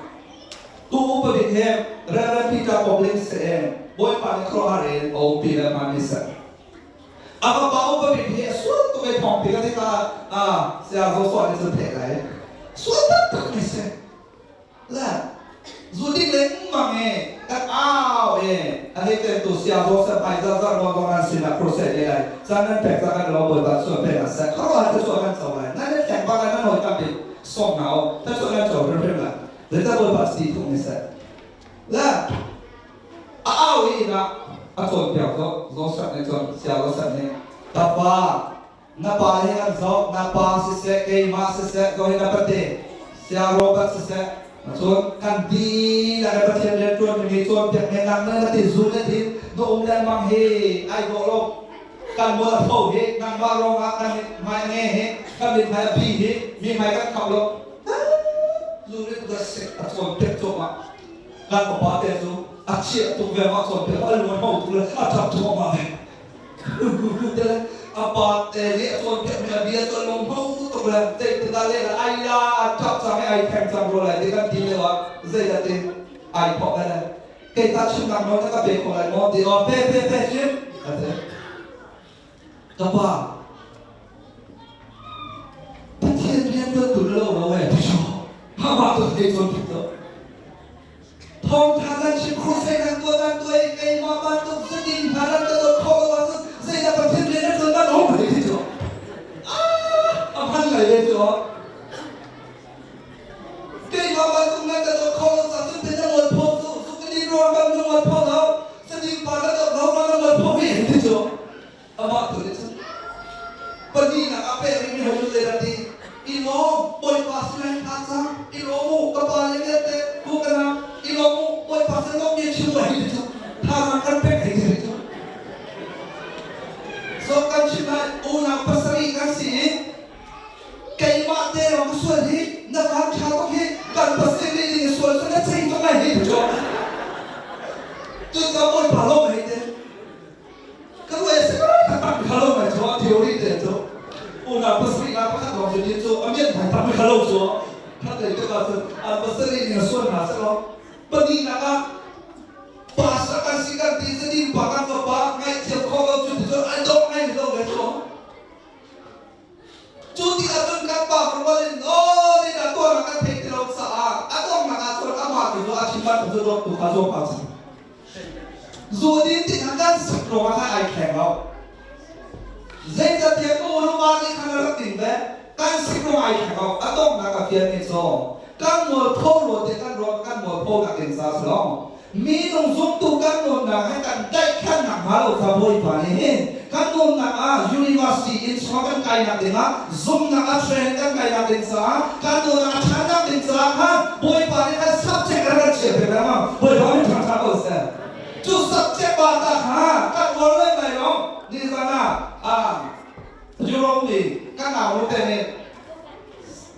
Tu upa bik he Reverend Peter Poblin se em Bawipa nih khuaruahhar in a umpi le hmaan mi si. A fapa upa bik hi a sual tuk i thawngpi ka tikah ah saya Joshua nih cun theih lai. Sual taktak mi si. Le zu ding lengmang i kan au i a hei tentu saya Joseph ai zarzar nawn zong nan sinah crusade ei lai. Caan nan pek cang kan lo Bawipa sual pek ah seh. Khuaruahhar thluachuah kan co lai. Nan i thleng bak ah nan hawi tampi sawm hna u thluachuah nan co hrimhrim lai. Zeicah Bawipa si thuk ni seh. Le a au i inn ah a cawnpiak Joseph nih cun saya Joseph nih ka pa Na pa he kan zoh, na pa siseh, keimah siseh, zo hi na pate, Saya Robert siseh, cun kan dihlak in Pathian rianṭuan mi cawnpiak men nak na ti zu na thin na um lengmang hi ai dawh lo. Kan mual a pho hi nangmah ruangah kan mit hmai a nge hi, kan mit hmai a bi hi, mi hmai kan khap lo. Zu nih ka sik a cawnpiak cuahmah. Kan fapa te cu a chiah tuk ve mah cawnpiak a lung a hno tuk le a ṭap thluahmah ve. A pa te nih a cawnpiakmi a bia cu a lung hno tuk le zeitikah leh le ai la a ṭap cang i ai thleng cang rua lai ti kan ti lio ah zeidah ti ai thawk lai le kei ta chimnak nawl na ka pe kho lai maw ti aw pe pe pe chim a ti. Ka pa Pathian rian tuan tu na lo lo eh ti cu hamah tu hei cawnpiak tuah. Thawngtha kan chim crusade kan tuah kan tuah i keimah bantuk zudin hna nan ka dawt khawh lo ahcun zeidah Pathian rian na tuan nan um hei ti cu. Ah, a hman ngai ve cu. Keimah bantuk nan ka dawt khawh lo cun te na mual pho cu zu ka din ruang kan na mual pho lo zudin pa na dawt lo ruang na mual pho hi hei ti cu. Amah tu nih cun pahnihnak ah pek rihmi hoi cu zeidah ti i lawm Bawipa sinah hin tha cang i lawm u ka pa le vialte ku ka nang i lawm u Bawipa sin lawm mi chim hei ti cu thazaang kan pek hei ti rih cu so kan chim lai unau pasarih kan si i keimah te lawng ka sual hi na van ṭha tuk hi kan pasarih ding i sual cu na chei tuk lai hei ti cu cucaah Bawipa lawm hei ti. Ka ruah si taktak kha lo mai chu theory te cu unau pasarih la pakhat lawng cu ni cu a mian thai tak kha lo cu khat lei te ka cu an pasarih ning suan hna se lo pahnihnak ah pastor kan si kan ti zadin pa kan fapa ngaihthiam kho lo cu ti cu an dawh ngai lo ve cu. Cu tikah cun kan pa rual in nawl in a tuan ah kan theih ti lo caah a donghnak ah cun amah tu cu a chim bantuk cu dawttu kha zuam hau cang. Zu din tikah kan sak ruangah khan ai thleng lo. Zeicahtiah ka ulu pa nih khan a rak ding ve, kan sik ruangah ai thleng lo. A donghnak a fian mi cu kan mualpho rua te kan ruah kan mualpho nak ding ca si lo. Minung zumtu kan nunnak he kan tlaihkhannak hnga lo kha Bawipa nih hin kan nunnak ah university in chungah kan kainak dingah zumnak ah train kan kainak ding caah kan nunnak a ṭhannak ding caah khan Bawipa nih kan subject a kan chiah piak lengmang. Bawipa min ṭhangṭha ko seh. Cu subject pa ta kha kan uar lai lai lo. Nizan ah Jerome nih kan nau te nih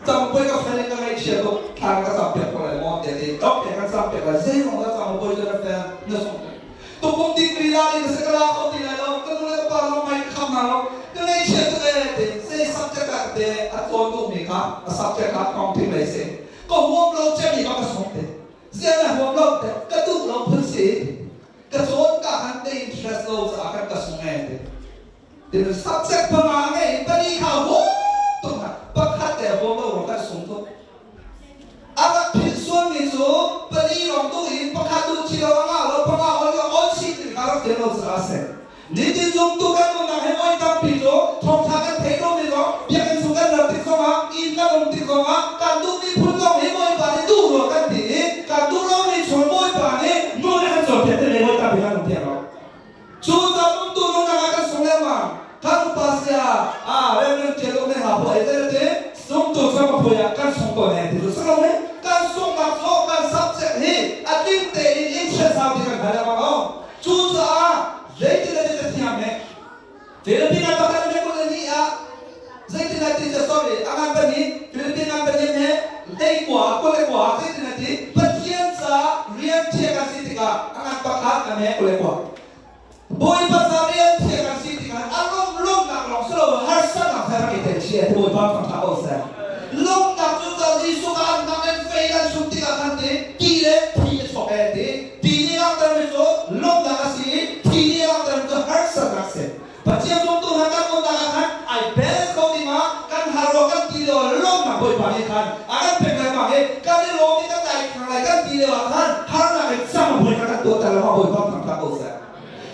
Cangpui ka fel in ka ngaihchia tuk thla ka cam piak ko lai maw tiah ti ok kan cam piak lai zeimong dah cangpui cu na fel na sung tukum degree la ding si ka la kho ti lai lo ka nu le ka pa zong mai ka kham hna lo ka ngaihchia tuk ee ti zei subject ah te a cawn duh mi kha a subject kha accounting lei si ka huam lo cemi kha ka sung te ziah na huam lo te ka duh lo phun si ka cawn ka khan te interest lo caah kan ka sung ee ti. Tin subject panga ngei pali kha huam tuk hna pakhat te huam lo rong kan sung tuk. A rak philh sualmi cu pali rong duh in pakhat duh chi lo a ngah lo panga ol lo ol chih ti kha rak fian lo caah a si. Nitin zumtu kan nunnak he voi tampi cu thawngtha kan theih lomi zong biakinn chung kan rat tik zongah inn kan um tik zongah kan duhmi phun zong hi Bawipa nih duh rua kan ti i kan duh lomi chung Bawipa nih nawl a kan cawnpiak ti le voi tampi kan um thiam lo. Cu cang tu nunnak ah kan sung lengmang. Kan upa sia ah Reverend Tial Uk nih ha phuah i zei ti sungtu cu ka phuai ah kan sung tawn he ti cu si lo he. Kan sungnak cu kan subject hi a tling tein interest hau ti kan hngal lengmang lo. Cucaah zeitin na ti ka thiam he. Philippine ah pakhat le kul le hnih ah zeitin na ti sorry a ngan pahnih Philippine ngan pahnih he leikua kul le kua zeitin na ti Pathian ca rian thiah kan si tikah a ngan pakhat a me kul le kua Bawipa ca rian thiah kan si tikah a lawm lawmnak lawng si lo harsatnak he rak i tel chih ti Bawipa thangṭhat ko seh. Lawmnak cu ca Jesuh ka an hmang in fei an sum tikah khan ti ti le thi a chuak e ti. Ti nih langhtermi cu lawmhnak a si i thi nih langhtermi cu harsatnak a si. Pathian zumtu hna kan umnak ah khan ai balance ko dingah kan har rua kan ti lio ah lawmhnak Bawipa nih khan a kan pek lengmang i kan i lawm i kan dai thang lai kan ti lio ah khan harnak in cang Bawipa kan tuahter lengmang Bawipa thangṭhat ko seh.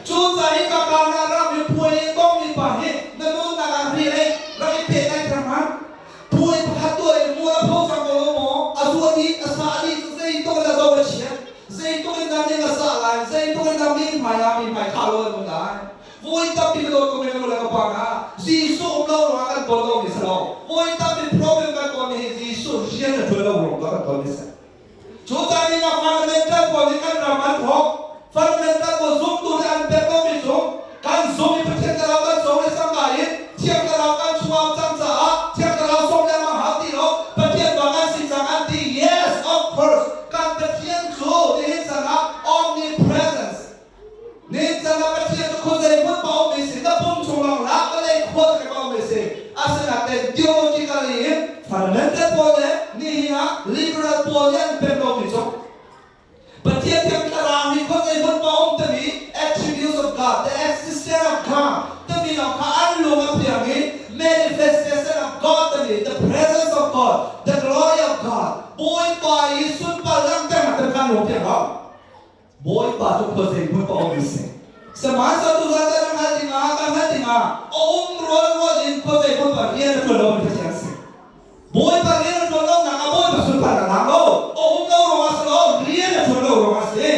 Cu ca hi ka kaan ah ram i puai i tongmi pa hi na nunnak ah ri ei rak i pehtlai thar hmanh. Puai pakhat tuah in mual a pho cang ko lo maw? A zuat i a sa dih cu zeitluk in a zo a chiat. Zeitluk in dah ning a sah lai? Zeitluk in dah mi hmai ah mi hmai khah lo an um lai? Voi tampi ka dawt ko men le ka pa hna, Jesuh um lo ruangah. Natein theologically in fundamental pawl le nihin ah liberal pawl nih an pem lomi cu Pathian Thiang Thlarau hi khuazei hmun pa um timi attributes of God, the existence of God timi lawng kha an lung a piang i manifestation of God timi the presence of God, the glory of God, Bawipa i sunpar langhternak timi kha an lung a piang lo. Bawipa cu khuazei hmun pa um si. Sihmanhsehlaw tuzan kan hngalh dingah kan hngalh dingah a um rualrual in khuazei hmun pa rian a ṭuan lo mi Pathian a si. Bawipa rian a ṭuan lonak ah Bawipa sunparnak a lang lo. A um lo ruangah si lo, rian a ṭuan lo ruangah a si.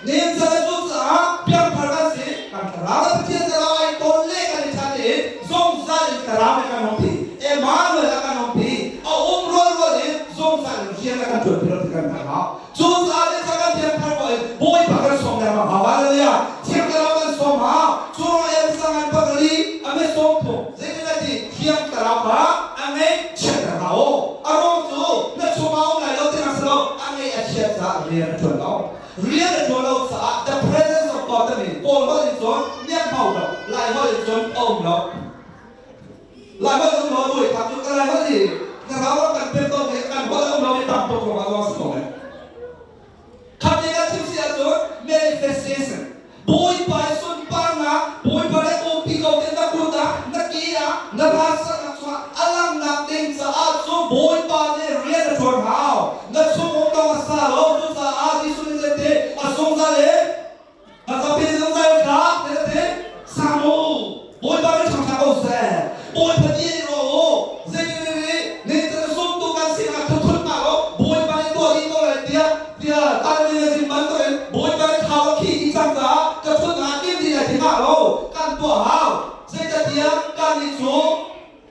Nihin chan cu caah piangthar kan si. Kan thlarau le Pathian thlarau ai tawn le kan i ṭhan i zungzal in thlarau nih a kan umpi. Emmanuel a kan umpi. A um rualrual in zungzal in rian a kan ṭuanpi lo ti kan hngalh hau. Cucaah le kan piangthar ko in Bawipa kan sawm lengmang hau. Hallelujah. Thiang Thlarau kan sawm hau. Cu ruangah em sangan pakali a me sawm thum. Zeitin a ti? Thiang Thlarau kha a ngeih chiatter hlah u. A ruang cu na chungah um lai lo tinak si lo, a ngeih a chiat caah rian a ṭuan lo. Rian a ṭuan lo caah the presence of God timi Kawl holh in cun niamhau lo, Lai holh in cun a um lo. Lai holh um lo buai thak cu ka Lai holh hi thlarau ram kan pek ko i kan holh a um lo i tam tuk ruangah ruang si ko lai. Khat nih kan chim si ahcun manifestation Bawipa i sunparnak Bawipa le umpi ko te na kut ah na ke ah na ralsaknak chungah a langhnak ding caah cu Bawipa nih rian a ṭuan hau. Na chung um lawng a sa lo cucaah Jesuh nih zeiti a zungzal in A zapi zungzal kha te sang u. Bawipa nih ṭhangṭha ko seh. Bawipa nih in ruah u. Zeitin nih can sumtu kan sinah thuthut hna lo. Bawipa nih tuah dih ko lai tiah tiah Calvinism bantukin Bawipa nih thau a khih dih cang caah ka thut ah kim dih lai ti hlah lo. Kan tuah hau. Zeicatiah kannih cu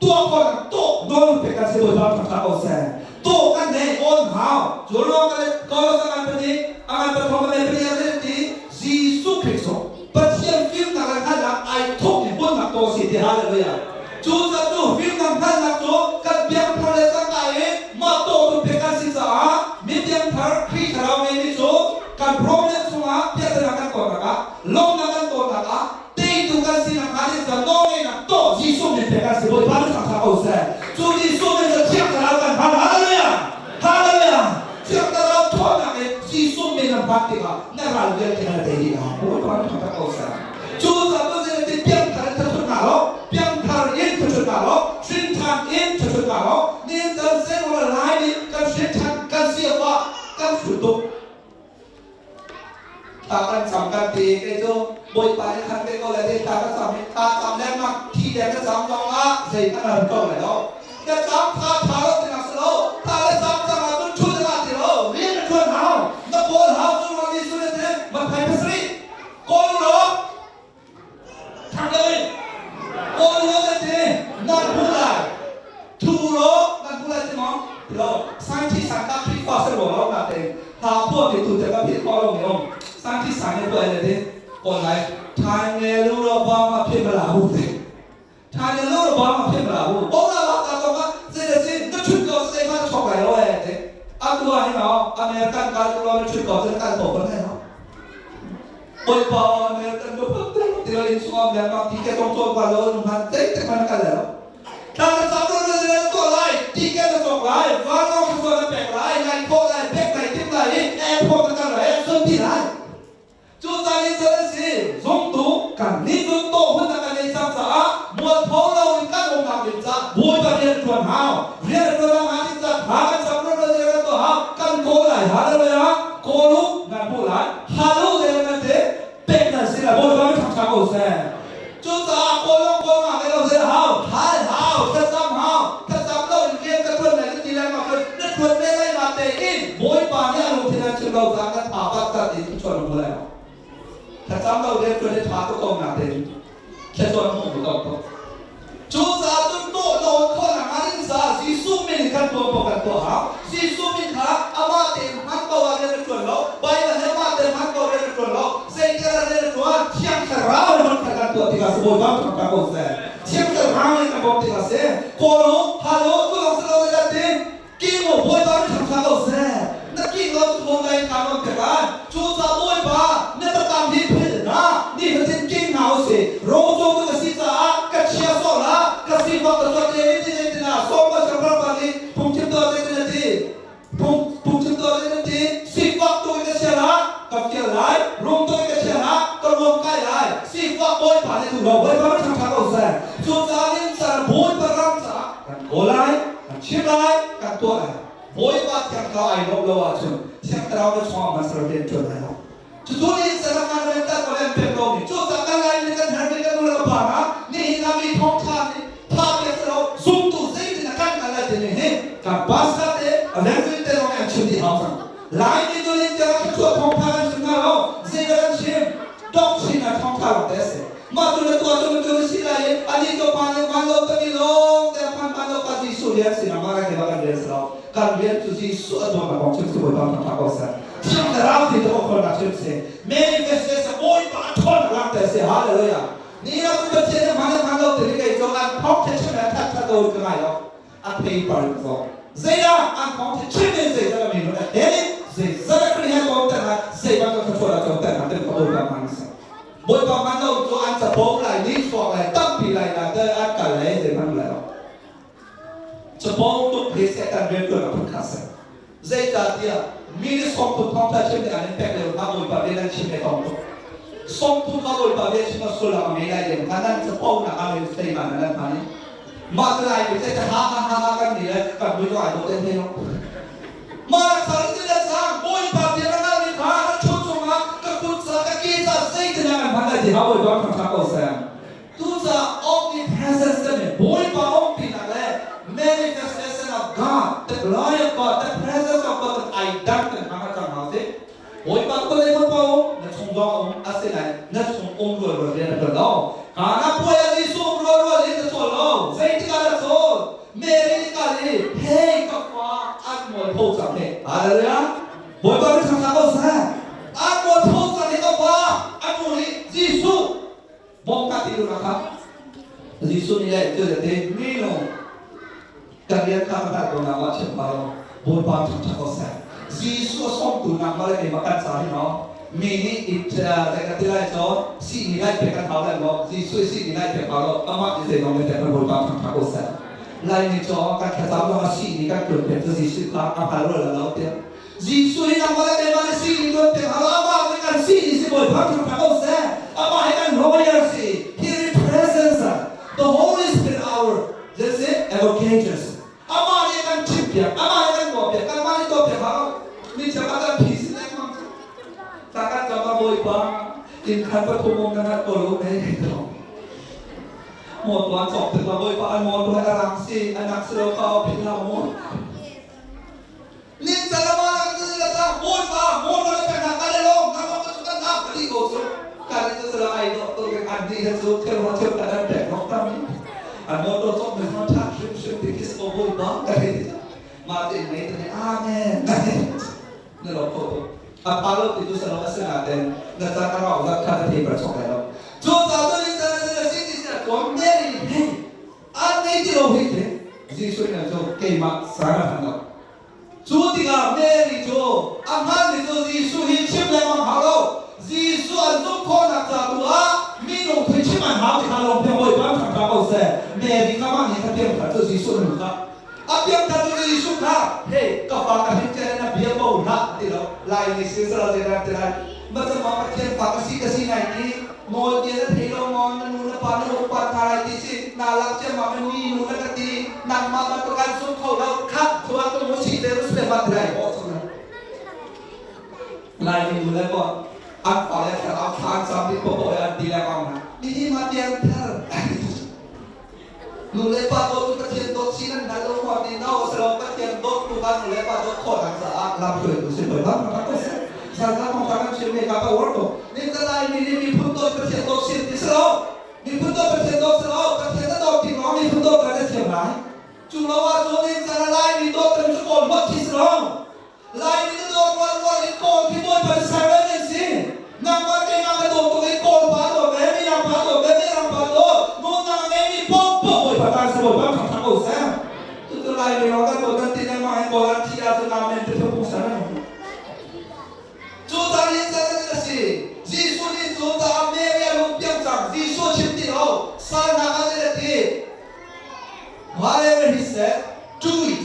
tuah khawh tuah nawl pe kan si Bawipa ṭhangṭha ko seh. Tuah kan nei on hau. Cu ruang kan Kolosan an pahnih angan pathum le pali a ti Jesuh Khrih cu Pathian fimnak le hngalhnak ai thawk i hmunnak to si ti hallelujah. Cu ca cu fimnak hngalhnak cu kan piangthar le cangka i mah to tu pek kan si caah mi piangthar Khrih thlarau ngeimi cu kan problem chungah piahtana kan tawnnak ah lawmnak kan tawnnak ah teitu kan sinak hnga ding ca nawlngeihnak to Jesuh min pek kan si Bawipa nih thangṭhat ko seh. Cu Jesuh min cu Thiang Thlarau kan hman. Hallelujah! Hallelujah! Thiang Thlarau ṭhawnnak in Jesuh min na hman tikah na ral vialte na tei dih hna. Bawipa nih thangṭhat ko seh. Cu ca cu zeitin piangthar in thathut hna lo, piangthar in thathut hna lo, hrinṭhan in thathut hna lo, nihin kan senglawng lai nih kan hrinṭhan kan siafah kan hrut tuk. Thla kan cam kan ti kei cu Bawipa nih khan ve ko lai te thla ka cam i thla cam lengmang thi deng ka cam zong ah zei hmanh a ko lai lo ka cam tha tha lo ti nak si lo tha le cam cang ah cun ṭhu ding ah ti lo rian na ṭuan hau na kawl hau cu ruang Jesuh nih ti Matthai pasarih kawl law Thang deuh in kawl law na ti nan hmu lai thu law nan hmu lai ti maw ti lo scientist sang ka Khrihfa se ruang lo na te ha phuah ti tu te ka phit kho lo mi om scientist sang ne puai le ti kawl lai thai nge lu ro ba ma phit ma la hu te thai nge lu ro ba ma phit ma la hu bo la wa ta ko ma zei le si na chut ko se ma chok lai lo e te atu ah hin no American kal tu lo na chut ko se kan ko ko ne no Bawipa ne kan biapak ti lo in sungam lengmang ti ke tong cawn pa lo nu han tei te man kal lo tla na cam ro na na tuah lai ti ke na cawk lai vanlawng thluachuah na pek lai ngai khawh lai pek lai tim lai i airport na kal lai sun ti lai cu caan in chan an si zumtu kan nih cun tawh hun na kan ei cang caah mualpho lo in kan umnak ding ca Bawipa rian ṭuan hau rian ṭuan a nga ding ca thla kan cam ro na kan tuah hau kan kawl lai hallelujah kawl u nan hmuh lai hal u le nan te pek nan si lai Bawipa mi ṭhangṭha ko seh cucaah kawl lawng kawl nga ke lo zel hau hal hau thlacam hau thlacam lo in rian ka ṭuan lai na ti lengmang cun na ṭuan ve lai na te in Bawipa nih a lungthin an chim lo caah kan tha bat tat in ṭuan hmu lai thlacam lo rian ṭuan hi ṭha tuk ko na te Thlachuan hmuh mu ko. Cucaah cun tawh nawn khawhnak hnga ding caah Jesuh min in kan tuah paoh kan tuah hau. Jesuh min kha amah tein hman ko ah rian a ṭuan lo. Baibal he amah tein hman ko rian a ṭuan lo. Zeitiah rian a ṭuan? Thiang Thlarau in hman kha kan tuah tikah si Bawipa thangṭhat ko seh. Thiang Thlarau in kan bawmh tikah si. Kawl u, hal u, cu lawng si lo zeidah ti? King u, Bawipa nih thangṭhat ko seh. Na king lo cu hmun lei kaan on pek lai. Cucaah Bawipa, na biakam hi philh hlah. Nifatin king hna u sih. Roco tu ka si caah ka chia sawh hlah. Ka sifak ka zuat te ni ti zeitin ah Cucaah nin car Bawipa ram caah kan kawl lai, kan chim lai, kan tuah lai. Bawipa Thiang Thlarau ai lawmh lo ahcun Thiang Thlarau na chungah hmasa rian ṭuan lai lo. Cucu nih saram ah rian ṭan an pek lomi cucaah kan Laimi kan herhmi kan nu le kan pa hna nihin ah mi thawngṭha nih tha pek si lo zumtu zeitin a kan kal lai timi hi kan pastor te reverend te zong nih an chim dih hau cang. Laimi nu nih tiang ah thluachuah thawngṭha kan chim hna lo zeidah kan chim doctrine ah thawngṭha lawng te a si. Mah cu na tuah cu na tu na si lai i anih cu pa nih van lo ka ti lawng te phan van lo ka Jesuh rian si na mah kan ke kan rian si lo kan rian cu Jesuh a tuahnak kong chim si Bawipa thangṭhat ko seh. Thiang Thlarau ti tu khawlnak chim si manifestation Bawipa a ṭhawnnak langhter si hallelujah. Ni ah cu Pathian nih hman hman lo ti kei cu an thawng the chim le that that ko ka ngai lo a thei par in zo zeidah an thawng the chim in zeidah mi nun a hel in zeizat a Khrih he ko ter ha zei bantuk thluachuah dah ter ha tin ka Bawipa hman si Bawipa hman lo cu an capo lai ni chuak lai tampi lai na te an kal lai zei hman lai lo capo tuk hi Satan rian tuan a phun kha si Zeicahtiah mi nih sawmthum thawngṭha chim ding an in pek lio hna Bawipa bia nan chim he tong tuk. Sawmthum kha Bawipa bia chim a sullam a ngei lai lem kha nan caponak ah nan teima nan nan hman i mah cu lai mi cu ha ha ha ha kan ni le kan mui zong ai dawh ten he no. Mah sal ti le sang Bawipa bia na ngal mi kha na ṭhu cungah ka kut sa ka ke ca zeitin an hman lai ti ha Bawipa thangṭhat ko seh. Tucaah omnipresence timi Bawipa umpinak le manifestation of God, the glory of God, the presence of God ai dang kan hmang cang hau si. Bawipa ko lei pa na chung zong um asinain na chung um rual rual rian na tuan lo. Ka na puai a Jesuh um rual rual in na cawl lo. Zeitik ah na cawl? Mary nih ka li, hey ka fa an mual pho cang he. Hallelujah. Bawipa mi thangtha ko seh. An mual pho cang he ka fa. Anu nih Jesuh Bawm ka ti lu kha Jesuh nih le cu te mi nu ka rian kha ka hngalh ko na ma chim pa lo Bawipa thangṭhat ko seh Jesuh a sawmtu nak ma le keimah kan ca hi no mi nih it zei ka ti lai cho si ni lai pe kan hau lai maw Jesuh si ni lai pe hau lo amah nih zei dong le kan Bawipa thangṭhat ko seh lai ni cho kan thlacam zong a si ni kan tuan pe cu Jesuh kha a hngal lo lo tiah Jesuh hi nangmah le keimah nih si ni tuan pek hau amah nih kan si ni si Bawipa thangṭhat ko seh amah hi kan lawyer si he represents the Holy Spirit our just say advocates amah nih kan chim piak amah nih kan tuah piak kanmah nih tuah piak hau mi cheu kan phi si lengmang ta kan cam Bawipa inn khat pathum um na ngat ko lo me mo tuan cawk tik la Bawipa an mo tu a rang si anak si lo ka phin la mo Keimah sarah lo Cu tikah Mary cu a hngalhmi cu Jesuh hi chim lengmang hau lo. Jesuh an zumh khawhnak ca tu ah minung thui chim an hau ti kha lawng piang Bawipa thangṭha ko seh. Mary kha mah nih kha piangthar cu Jesuh nu kha a piangthar cu Jesuh kha hey ka fa ka hrin cia na bia ko hlah ti lo lai ni si sala zedah ti lai ma Pathian fa ka si nai ti Nawlbia na thei lo maw? Na nu na pa na upat hna lai ti si naa lak ciammam in mi nu na ka ti nangmah bantuk an sung kho lo khat thua ka mu si Jerusalem ah ti lai awh chung Laimi nu le pa an fa le thlarau thla an cam ti popo an ti le kong na nihi ma tiang thar nu le pa dawt cu Pathian dawt si nan hngal lo maw ti no salo Pathian dawt tu kha nu le pa dawt khawh nak caah lam hruaitu si hoi bang ka ko se sanza kong ka kan chim mi ka ka war ko ni ka lai mi nih miphun dawt Pathian dawt sin ti salo miphun dawt Pathian dawt salo Pathian na dawt ti lawng miphun dawt kan na thiam lai cu lo ah cun ni cana lai mi dawt kan cu kawl huat thi salo Laimi na dawt rual rual in kawl khi Bawipa nih serve an si. Nangmah keimah ka dawt tuk i kawl pa dawt ve, mirang pa dawt ve, mirang pa dawt, nunnak a ngeimi paohpaoh Bawipa ta si Bawipa thangṭhat ko seh. Cucu Laimi lawng kan dawt kan ti lengmang i kawl an thih ahcun amen ti phung ser an um. Cu caan hi caan a si. Jesuh nih cu caah Mary a lung piang cang. Jesuh chim ti lo. Salnak ah zei a ti? Whatever he said, do it.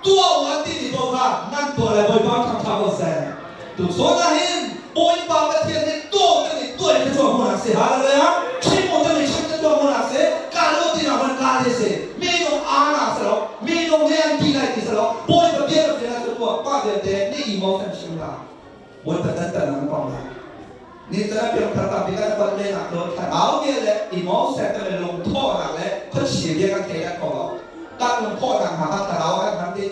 Tuah u an timi paoh kha nan tuah le Bawipa thangṭha ko seh. Tu zawn ah hin Bawipa Pathian nih tuah u timi tuah in thluachuah hmuhnak si. Hallelujah. Chim u timi chim thluachuah hmuhnak si. Kal u ti Bawipa dantatnak na tong lai. Ni caan piangthar tampi kan ton lengah cun thlarau bia le emotion le lungthawhnak le khuachia bia kan thei kan kho lo. Kan lungthawhnak hna kha thlarau kan hman dih.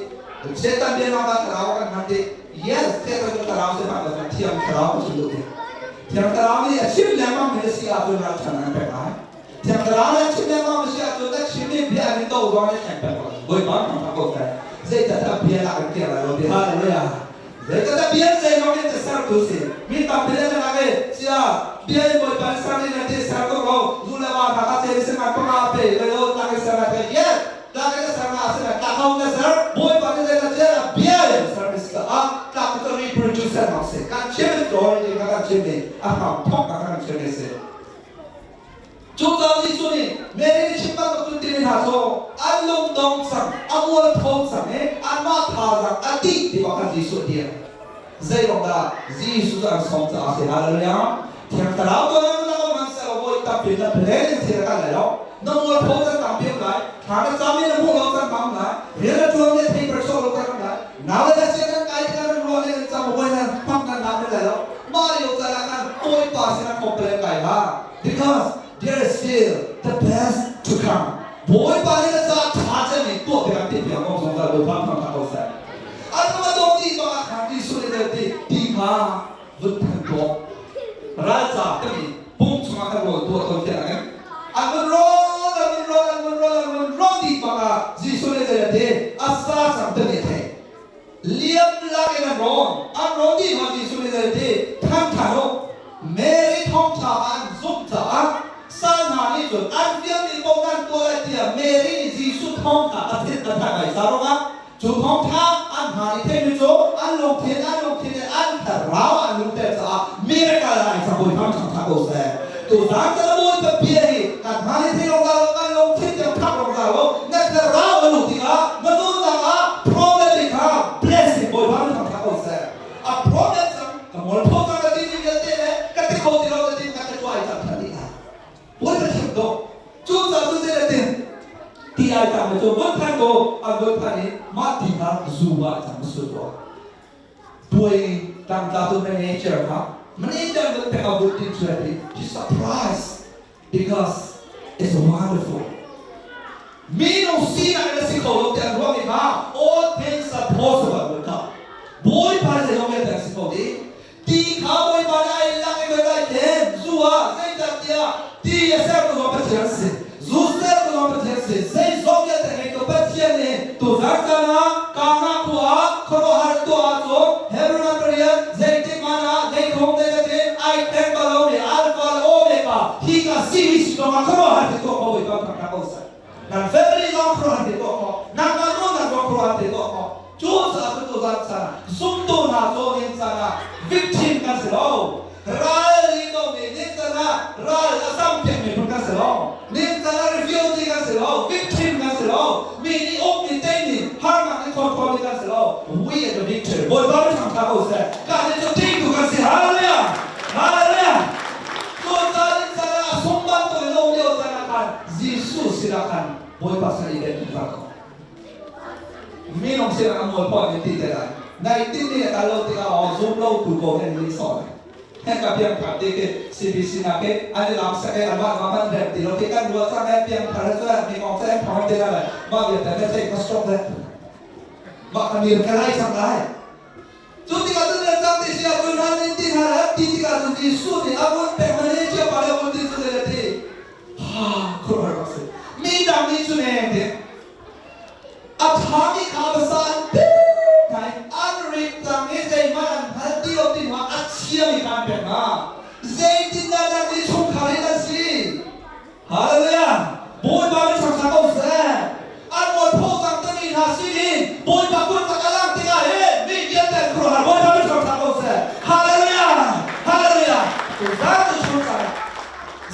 Satan bia hna kha thlarau kan hman dih. Yes, Satan cu thlarau si hmanh lo thiang thlarau ka chim duh ti. Thiang thlarau nih a chim lengmang mi na si ahcun ralṭhan an pek lai. Thiang thlarau nih a chim lengmang mi si ahcun a chimmi bia nih do zong in an pek lai. Bawipa thangṭhat ko seh. Zeicahtiah bia lak in kir lai lo ti. Hallelujah. Zeicahtiah bia zeimawng in na sertu si. Mi tampi le na lak i cia bia in Bawipa nih ser in na ti ser ko ko. Nu le va hna kha cel si ngan panga pe le lo tlak in ser na thei. Yes, tlak in na ser na si na tlak ho na ser. Bawipa nih zei na cia na bia in ser mi si caah tlak cu reproduce ser mak si. Kan chim in story ti kha kan chim i a hram thawk na kan chim mi si. Cucaah Jesuh nih Mary nih chim bantuk cun ti hna cu an lungdong cang, a mualpho cang i anmah thazaang a dih ti bak khan Jesuh a dir. Zeiruang dah Jesuh cu an sawm caah a si? Hallelujah! Thiang Thlarau tuan in na hman sehlaw voi tampi na plan in thil a kal lai lo. Na mualpho cang tampi um lai, thla na cam i na hmuh lo cang tam lai, rian na ṭuan i thei per sawh lo cang tam lai, nau le na sian nan kai tikah nan ruah le nan cam voi nan hmang nan nam lai lo. Mah lio caan ah khan Bawipa sinah complain kai hlah. Because there is still the best to come. Bawipa nih na caah ṭha cem in tuah piak ti piak kong zungzal Bawipa thangṭhat ko seh. An va dawt dih bang ah khan Jesuh nih zei ti ti kha vun than tuah. Ralca kan i pum chungah kan rawl tuah tawn tiah in an vun rawl an vun rawl an vun rawl an vun rawl dih bang ah Jesuh nih zei a ti a sa cang timi a theih. Liam lak in an rawn. An rawn dih hna Jesuh nih zei a ti? Thangṭhan u. Mary thawngṭha kha an zumh caah sal hna nih cun an fialmi paoh nan tuah lai tiah Mary nih Jesuh thawngṭha a thin a thanh ai ca ruangah cu thawngṭha an hna nih theihmi cu an lungthin an lungthin in an thlarau ah an lungter caah miracle ah ai cang Bawipa thangṭhat ko seh. Tuzaan cu na Bawipa bia hi kan hna nih thei rong lo kan lungthin tiang phak rong lo na thlarau a luh tikah na nunnak ah problem nih kha blessing Bawipa nih thangṭhat ko seh. A problem cang ka mualpho cang ka timi vialte le ka ti kho ti lo ka ti ka ka tuah ai cang ṭhan dih hna. Bawipa thiam dawh. Cu ca cu zei tin ti ai cang cu vun phan ko an vun phan i mah ti kha zu ah cang su tuah. Puai tlangtla tu manager kha manager vun pek a vun tin chuat i she surprised because it's wonderful. Minung sinak in a si kho lo ti an ruah mi kha all things are possible with God. Bawipa nih zeizong vialte an si kho dih. Ti kha Bawipa nih ai lak i voi lai khin zu ah zeicahtiah ti a sertu zong Pathian a si. Zu sertu zong Pathian a si. Zeizong vialte ngeitu Pathian nih tuzan caan ah Kana khua ah khuaruahhar tuah ahcun Hebrew ram pariat zeitik hmanh ah neikhum zeitin ai thleng bal lomi Alpha le Omega hi ka si hi si zong ah khuaruahhar thil tuah kho Bawipa thangṭhat ko seh. Nan family zong khuaruahhar thil tuah khawh, nangmah nunnak zong khuaruahhar thil tuah khawh. Cu caah cu tuzan caan ah zumtu hna cu nin caan ah victim kan si lo. Ral i domi nin caan ah ral a zampiak mi phun kan si lo. Nin caan ah refugee kan si lo, victim kan si lo. Mi nih ukmi teimi harnak in control mi kan si lo. We are the victor. Bawipa nih thangṭha ko seh. Kan nih cu teitu kan si. Hallelujah! Hallelujah! Cu caan in caan ah a sung bantuk in a um lio caan ah khan Jesuh sinah khan Bawipa sin i den zungzal ko. Minung sinah a mualpho an ti te lai. Nai tinmi a kal lo tikah aw zum lo tu ko he ni sawh lai. Heka piangthar ti khi CBC nak hi an i lam sak i anmah ma man rem ti lo khi kan ruah cang he piangthar he cun mi kong cu thong ti lai mah vialte na theih ka stop le mah ka mir ka lai cang lai. Cu tikah cun nan cang ti si ahcun han in ti hna le ti tikah cun Jesuh nih a vun pek Malaysia pa le a vun ti cu zei a ti ha khuaruahhar bak si mi dang nih cun ee ti a ṭhami kha basa an pek hna i an rit cang i zeihmanh an hngal ti lo ti hnuah a chiami kha an pek hna zeitindah nan nih chungkhar hi nan si Hallelujah! Bawipa nih ṭhangṭha ko seh. An mualpho cang timi hna sinin Bawipa kut tak a lang tikah hin mi vialte an khuaruahhar. Bawipa nih ṭhangṭha ko seh. Hallelujah! Hallelujah! Tuzaan cu chung cang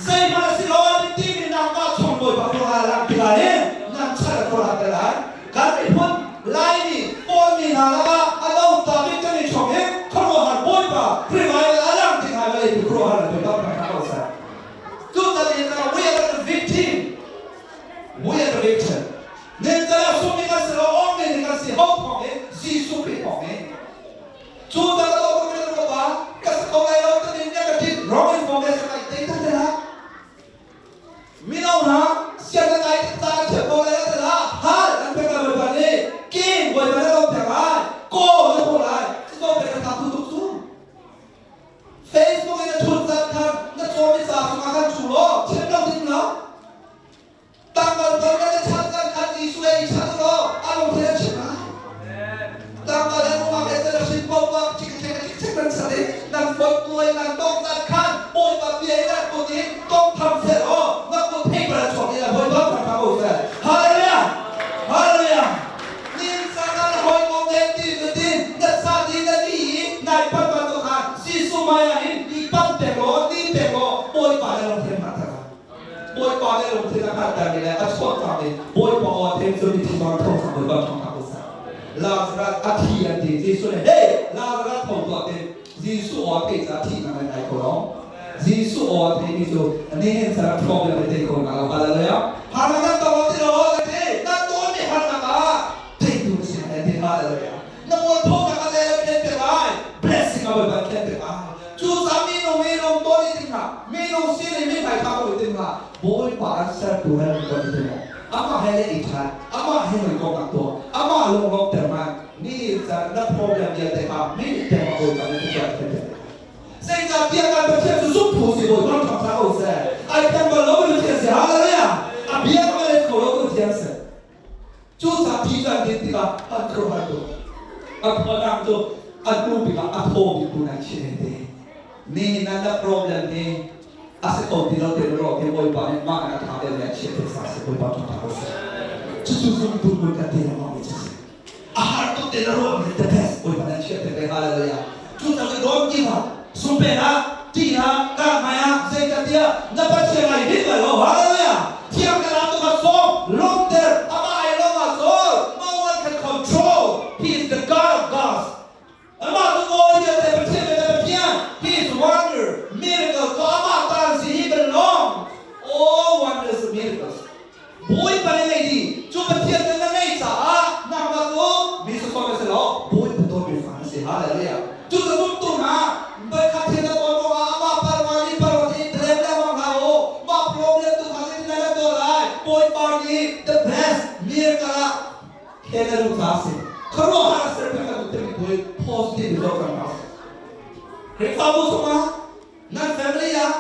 zeihmanh a si lo an timi nangmah chung Bawipa khuaruahhar a lang tikah hin nan chan a khuaruahhar te lai. Kan miphun Laimi, Kawlmi hna lakah a lo ta bik kan i chong hin khuaruahhar Bawipa revival a lang tikah vawlei tu khuaruahhar le Bawipa ṭhangṭha ko seh. Tutan in we are the victim. We are the victim. Nin cala sumi kan si lo, om ni kan si ho thong in Jesuh Khrih thong in. Cu cala to ko mi ko ba. ti Bawipa aw a theih cu mithi bang tho cang Bawipa thawng hna ko seh. Lazarus a thi an ti. Jesuh nih hey Lazarus tho tuah ti Jesuh aw a theih caah thihnak in ai kho lo. Jesuh aw a theimi cu nihin caan problem le tei kho hna lo. Hallelujah. Harnak nan tong lo ti lo ka ti. Nan tawnmi harnak ah teitu na si lai ti. Hallelujah. Na mualphonak a le khen te lai. Blessing a Bawipa khen te lai. Cu ca minung i lung tawn i tim hlah. Minung sin i mi hmai tha ko i tim hlah. Bawipa an sertu he lung tawn i tim hlah. Amah he le i ṭhan. Amah he hawikomhnak tuah. Amah lunglawmhter hmanh. Nihin caan na problem vialte kha mi nih pek a Bawipa nih thluachuah khen te lai. Zeicahtiah kan Pathian cu zumhphu si Bawipa ṭhang hlah ko seh. Ai thleng bal lo mi Pathian si. Hallelujah! A bia ka let kho lo Pathian si. Cucaah thi cu an din tikah an khuaruahhar tuk. A thawnak cu a hnu bik ah a thaw bik tu nan chin te. Nihin ah na problem hi a si ko ti lo te ro hi Bawipa nih mah na tha te le chiah te sa si Bawipa ṭhang hlah ko seh. Cucu zumtu mun kan te lengmang mi cu si. A har tuk te na ruah mi the best Bawipa nan chiah te te hallelujah. Cucaah don't give up. Sumpe hlah, ṭih hlah, kar hmai ah zeicahtiah na Pathian ai hinh lai lo. Hallelujah. Thiang Thlarau tu kha sawm, lawmter, amah ai lawm ah cawl. No one can control. He is the God of gods. Amah cu nawl vialte Pathian vialte Pathian. He is wonder, miracle cu amah ta an si. He belongs all wonders and miracles. Bawipa nih ngei dih. Cu Pathian cu na ngeih caah nangmah cu mi sawsawh na si lo, Bawipa dawtmi fa na si. Hallelujah. Cu ka zumtu hna, voikhat thil na tuah ruangah amah parva nih parva nih blame lengmang hlah u. Mah problem tu kha zeitin dah na tuah lai? Bawipa nih the best miracle ah khen a duh caah a si. Khuaruahhar a ser peng kan duh timi tu hi positive in zoh cang hna usih. Khrihfabu chungah Nan family ah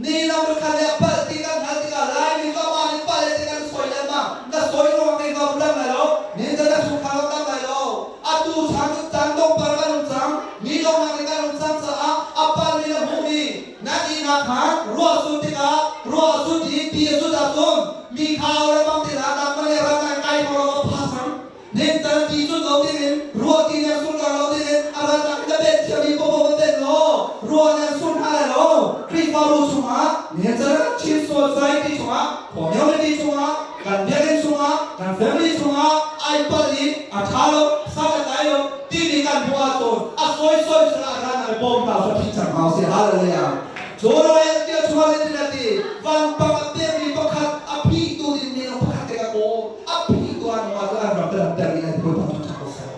ni lam kha le palh ti kan hngal tikah Laimi cu amah nih palh ti kan sawi lengmang. Na sawi ruang kei ka dam lai lo. Nin na chungkhar ka dam lai lo. Atu chan cu caan dong par kan um cang. Mi dongnak nih kan um cang caah a palmi na hmuhmi nan ihnak khan ruah sut tikah ruah sut i ti a sut ahcun mi khao le bang ti hlah nangmah le ram ah kai kho lo a pha cang. Ning ti cun lo dingin ruah ti nih sungar lo dingin a ralnak in a bet thiami popo va bet law ruah nih an sun hna lai lo. Khrihfabu chungah nihin Chin Society chungah community chungah kan biakinn chungah kan family chungah ai palh i a ṭha lo san a tlai lo timi kan hmuh ahcun a sawisoi sungah ran ai bawm hna sawh thih cang hna usih. Hallelujah. Joel tia chungah zeitin a ti vanpang a pekmi pakhat a phihtu ding minung pakhat te ka kawl. A phi tuan ma cu an ram kan ter i an Bawipa cu ṭha ko seh.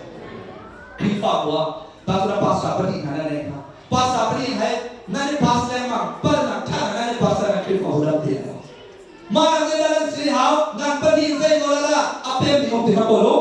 Khrihfabu ah pastor pastor pahnih hna nan nei hna. Pastor pahnih he nan i pass lengmang palnak ṭha nan i pass lengmang Khrihfabu ram ti a Mah nan zei nan si hau nan pahnih zei nawl ala a pem mi om ti kha kawl u.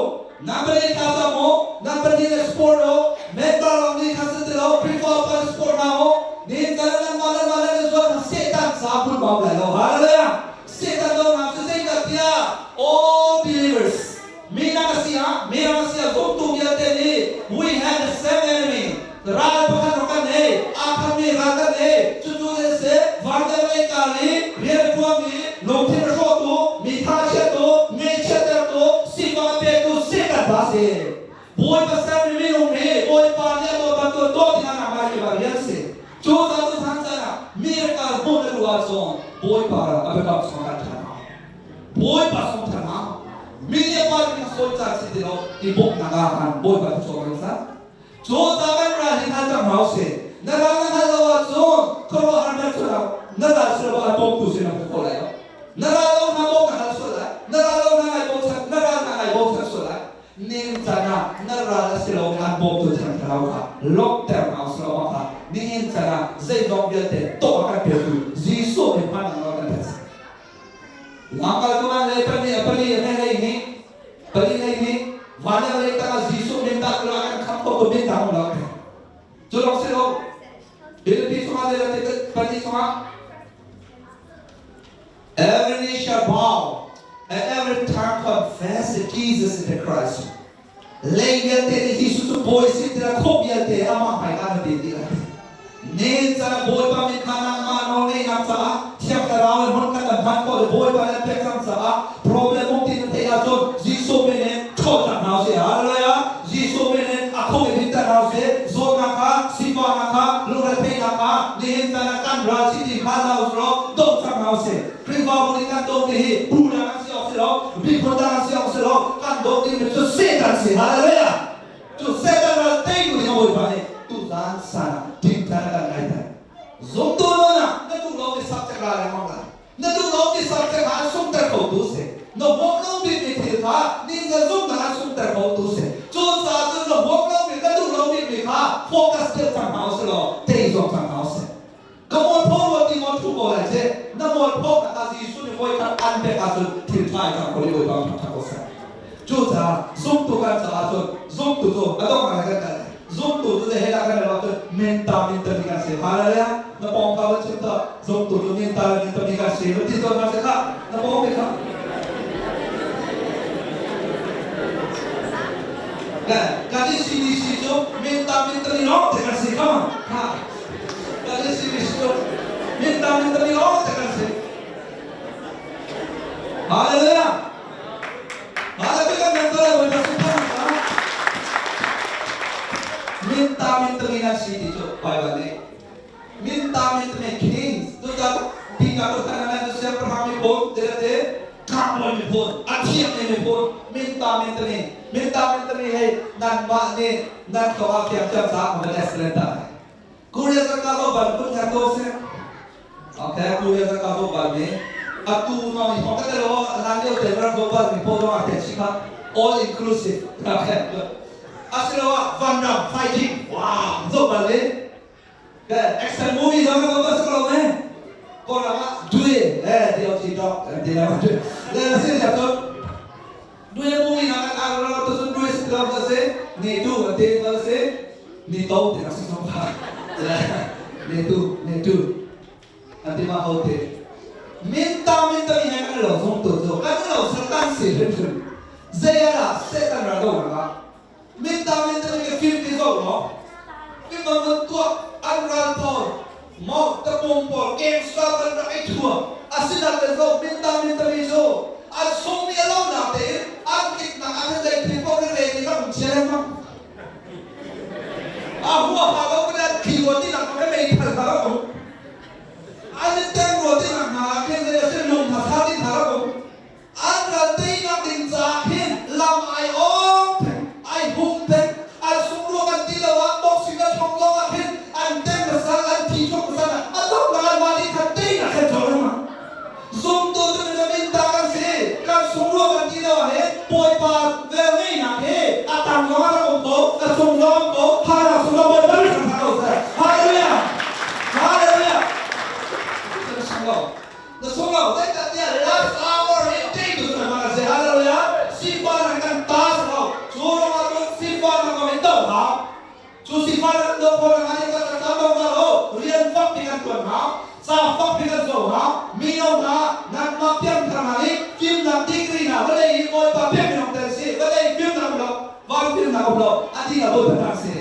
Nan pahnih thla cam u, nan pahnih le sport u, member lawng nih kha si ti lo, Khrihfa upa nih sport hna u. Nihin can nan mah nan mah nan i zuam Satan sa pul bau lai lo. Hallelujah. Satan dohnak cu zeicahtiah all believers minak a si ah mirang a si ah zumtu vialte nih we have the same enemy ral pakhat rak kan ngei aa khatmi ral kan ngei cucu zei si vanlei lei kar i rian a ṭuanmi lungthin a hrawhtu mi tha a chiattu ngaihchiattertu sifak a petu Satan pa a si Bawipa sermi minung hi Bawipa nih a dawt bantuk dawt dingah nangmah hi va rian si. Cu caan cu caan caan ah miracle hmuh na duh ahcun Bawipa ram a biakam sung kan ṭhan hau. Bawipa sung ṭhan hau. Mi nih a pa nih sawi caan si ti lo i bawmhnak ah khan Bawipa cu cawm kan sa. Cu ca kan ral hi hngal cang hau si. Na ral na hngalh lo ahcun khuaruahhar na cu na ral si lo a bawmtu sin na hmu kho lai lo. Na ral lo hna bawm na hal sual lai. Na ral lo hna ngai bochan na ral hna ngai bochan sual lai. Ningcang ah na ral a si lo an bawmtu Thiang Thlarau kha lawmhter hna usih law mah kha nihin caan ah zeizong vialte tawh a kan petu Jesuh nih hman nawl kan pek. Lamkaltu ngan le pali a pali a ne hlei nih pali hlei nih van le vawlei tangah Jesuh min dah kula kan khamh khawh tu min dang um lo. Cu lawng si lo Philippi chungah le pali chungah Every knee shall bow and every tongue confess that Jesus is the Christ. Lei vialte nih Jesuh cu bawi si tiah khawh vialte amah hmai ah na ti ti lai. Nen caan Bawipa min kha nangmah nawl ngeihnak caah Thiang Thlarau in hmun khat an hman khawh le Bawipa nih an pek cang caah problem um ti na theih ahcun Jesuh min in ṭhawl cang hna usih. Hallelujah! Jesuh min in a khuk in hinter hna usih. Zawtnak kha, sifahnak kha, lungretheihnak kha nihin caan ah kan ral si ti hngal hna usih law doh cang hna usih. Khrihfabu nih kan dohmi hi bu dang an si awk si lo. si. Hallelujah. Cu Satan ral teitu ding a Bawipa nih tuzaan san ah ṭingṭan a kan ngaiter. Zumtu nun ah na duh lomi subject ra lengmang lai. Na duh lomi subject ah an sungter khotu si. Na huam lo bikmi thil kha ning na zumhnak an sungter khotu si. Cucaah cun na huam lomi, na duh lo bikmi kha focus deuh cang hna usih law tei zuam cang hna usih. Ka mualpho rua ti maw thu ko lai ceh. Na mualpho nak ah Jesuh nih voikhat an pek ahcun thil ṭha i cang ko i Bawipa thangṭhat ko seh. Cucaah zumtu kan caah cun zumtu cu a donghnak kan kal. Zumtu cu zei he dah kan rel ahcun menta min tami kan si. Hallelujah. Na pawng ka van chim tuah. Zumtu cu menta min tami kan si. Van ti tawn hna seh khah. Na pawng te kha. Kan i CDC cu menta min tami lawng te kan si kha ma. Ha. Kan i CDC cu menta min tami lawng te kan si. Hallelujah. Minta min na si ti cu Baibal nih minta min tami kings cucaah tingka ko thana nan cu siangpahrang miphun te tlangbawi miphun a thiangmi miphun minta min tami minta min tami hei nanmah nih nan thawk ah fiang thiam caah ma excellent ta Korea zaka lo ban kun kha to se. Okay, Korea zaka lo ban ni. Atu no ni hong ka lo lan leo te ran go ban mi po lo a te chi kha all inclusive. Okay. Asiloah Van Ram fighting. Wow, zo ban le. Ke action movie zo ka ba sa lo me. Ko ra ma dui eh di o chi dog di la ma dui. Le se ja to dui movie na kan ang ra to sun dui se lo se ni tu te to se ni to te na si song kha ne tu ne tu ati ma ho te min ta min ta mi he kan lo zong tu zo kan lo sa kan si hrim hrim zayara setan ra do ra min ta min ta mi ke film ti zo no film ma mun tua an ral pawl mo ta pum pawl kem sa kan ra ai thua asina te zo min ta min ta mi zo an sung mi alo na te an kit na an zai thi ko re ni ra um chen ma a hua ha lo ko dan khi wo ti na ko mei thal ha ko an ten ro ti na na khen le se lung tha tha ti tha ko an ral te na ding cha khin lam ai ong theng ai hung theng an sung ro kan ti lo ah boxing na thong lo ah khin an ten na sal an thi thong san a dok na an ma ni khat te na khen chol ma Zumtu cu na min ta kan si. Kan sung ruang kan ti lo ah hin Bawipa velngeihnak hi a tang zong ah rak um ko, a cung zong um ko, harnak sung zong Bawipa nih kan ko seh. Hallelujah! Hallelujah! Na sung lo. Na sung lo. Zeicahtiah last hour hi ṭih tu cu na si. Hallelujah! Sifah nan kan ta si lo. Cu ruangah cun sifah nan kom in doh hau. Cu sifah nan doh khawh nak ah kan cam lo hnga lo. Rian fak pi kan ṭuan hau. Ca fak pi kan zoh hau. Mino hna nangmah piangthar hna nih fimnak degree hna vawlei hi Bawipa pek minung tel si. Vawlei fimnak um lo, van fimnak um lo. A dih ah Bawipa ta si.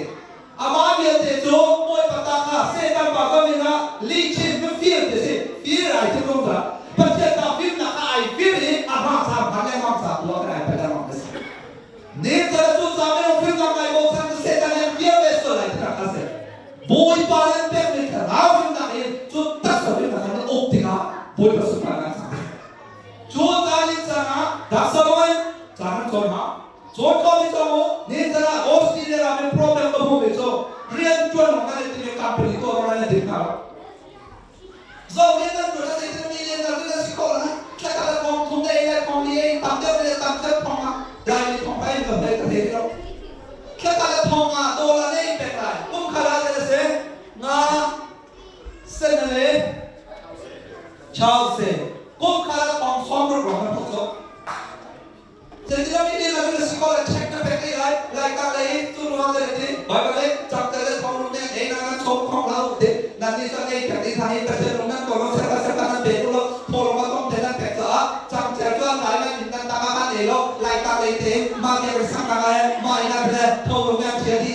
Amah vialte cu Bawipa ta kha Satan pa kam in ah lihchim mifir ti si. Fir ai tim rung dah. Pathian ta fimnak kha ai fir i a hma sa hman le hmang sa tuah kan ai pet lengmang ti si. Nin cu ca minung fimnak ngai bochan cu Satan nih an vial ve sual lai tinak kha si. Bawipa nih an pekmi thlarau fimnak in cu taksa fimnak kha nan uk tikah Bawipa sunparnak cang. Cu caan in caan ah taksa lawng in caan an cawn hau. Cawn ko mi cawng u. Nin caan ah Australia ram in problem ka hmuh mi cu rian ṭuan lawng kan i tim i company tuah lawng an i tim hna lo. Zohkhen nan tuan a zeitin mi len nan na si khawh lai. Thlakhat ah thong thum le ei le thong li ei tam deuh le tam deuh thong ah dai mi thong pa in ka hlei ka hlei lo. Thlakhat ah thong ah dollar ne in pek lai. Kum khat ah le se nga sen le chau se kum khat ah thong som ruk rong na thok so. Zeitindah mi nih na si ko le check na pek ei lai lai ka lei tu ruang le ti Bible le chapter le thong rung ne ei na nan chom khong lo te nan ni sa nei pek ni tha hi Pathian rung nan ko lo ser ka ser ka nan pe lo tho lo ma tong te nan pek sa chang cher chuan lai nan in nan ta ka kan ei lo lai ka lei te ma ke re sang ka lai ma ina le tho rung ne chia di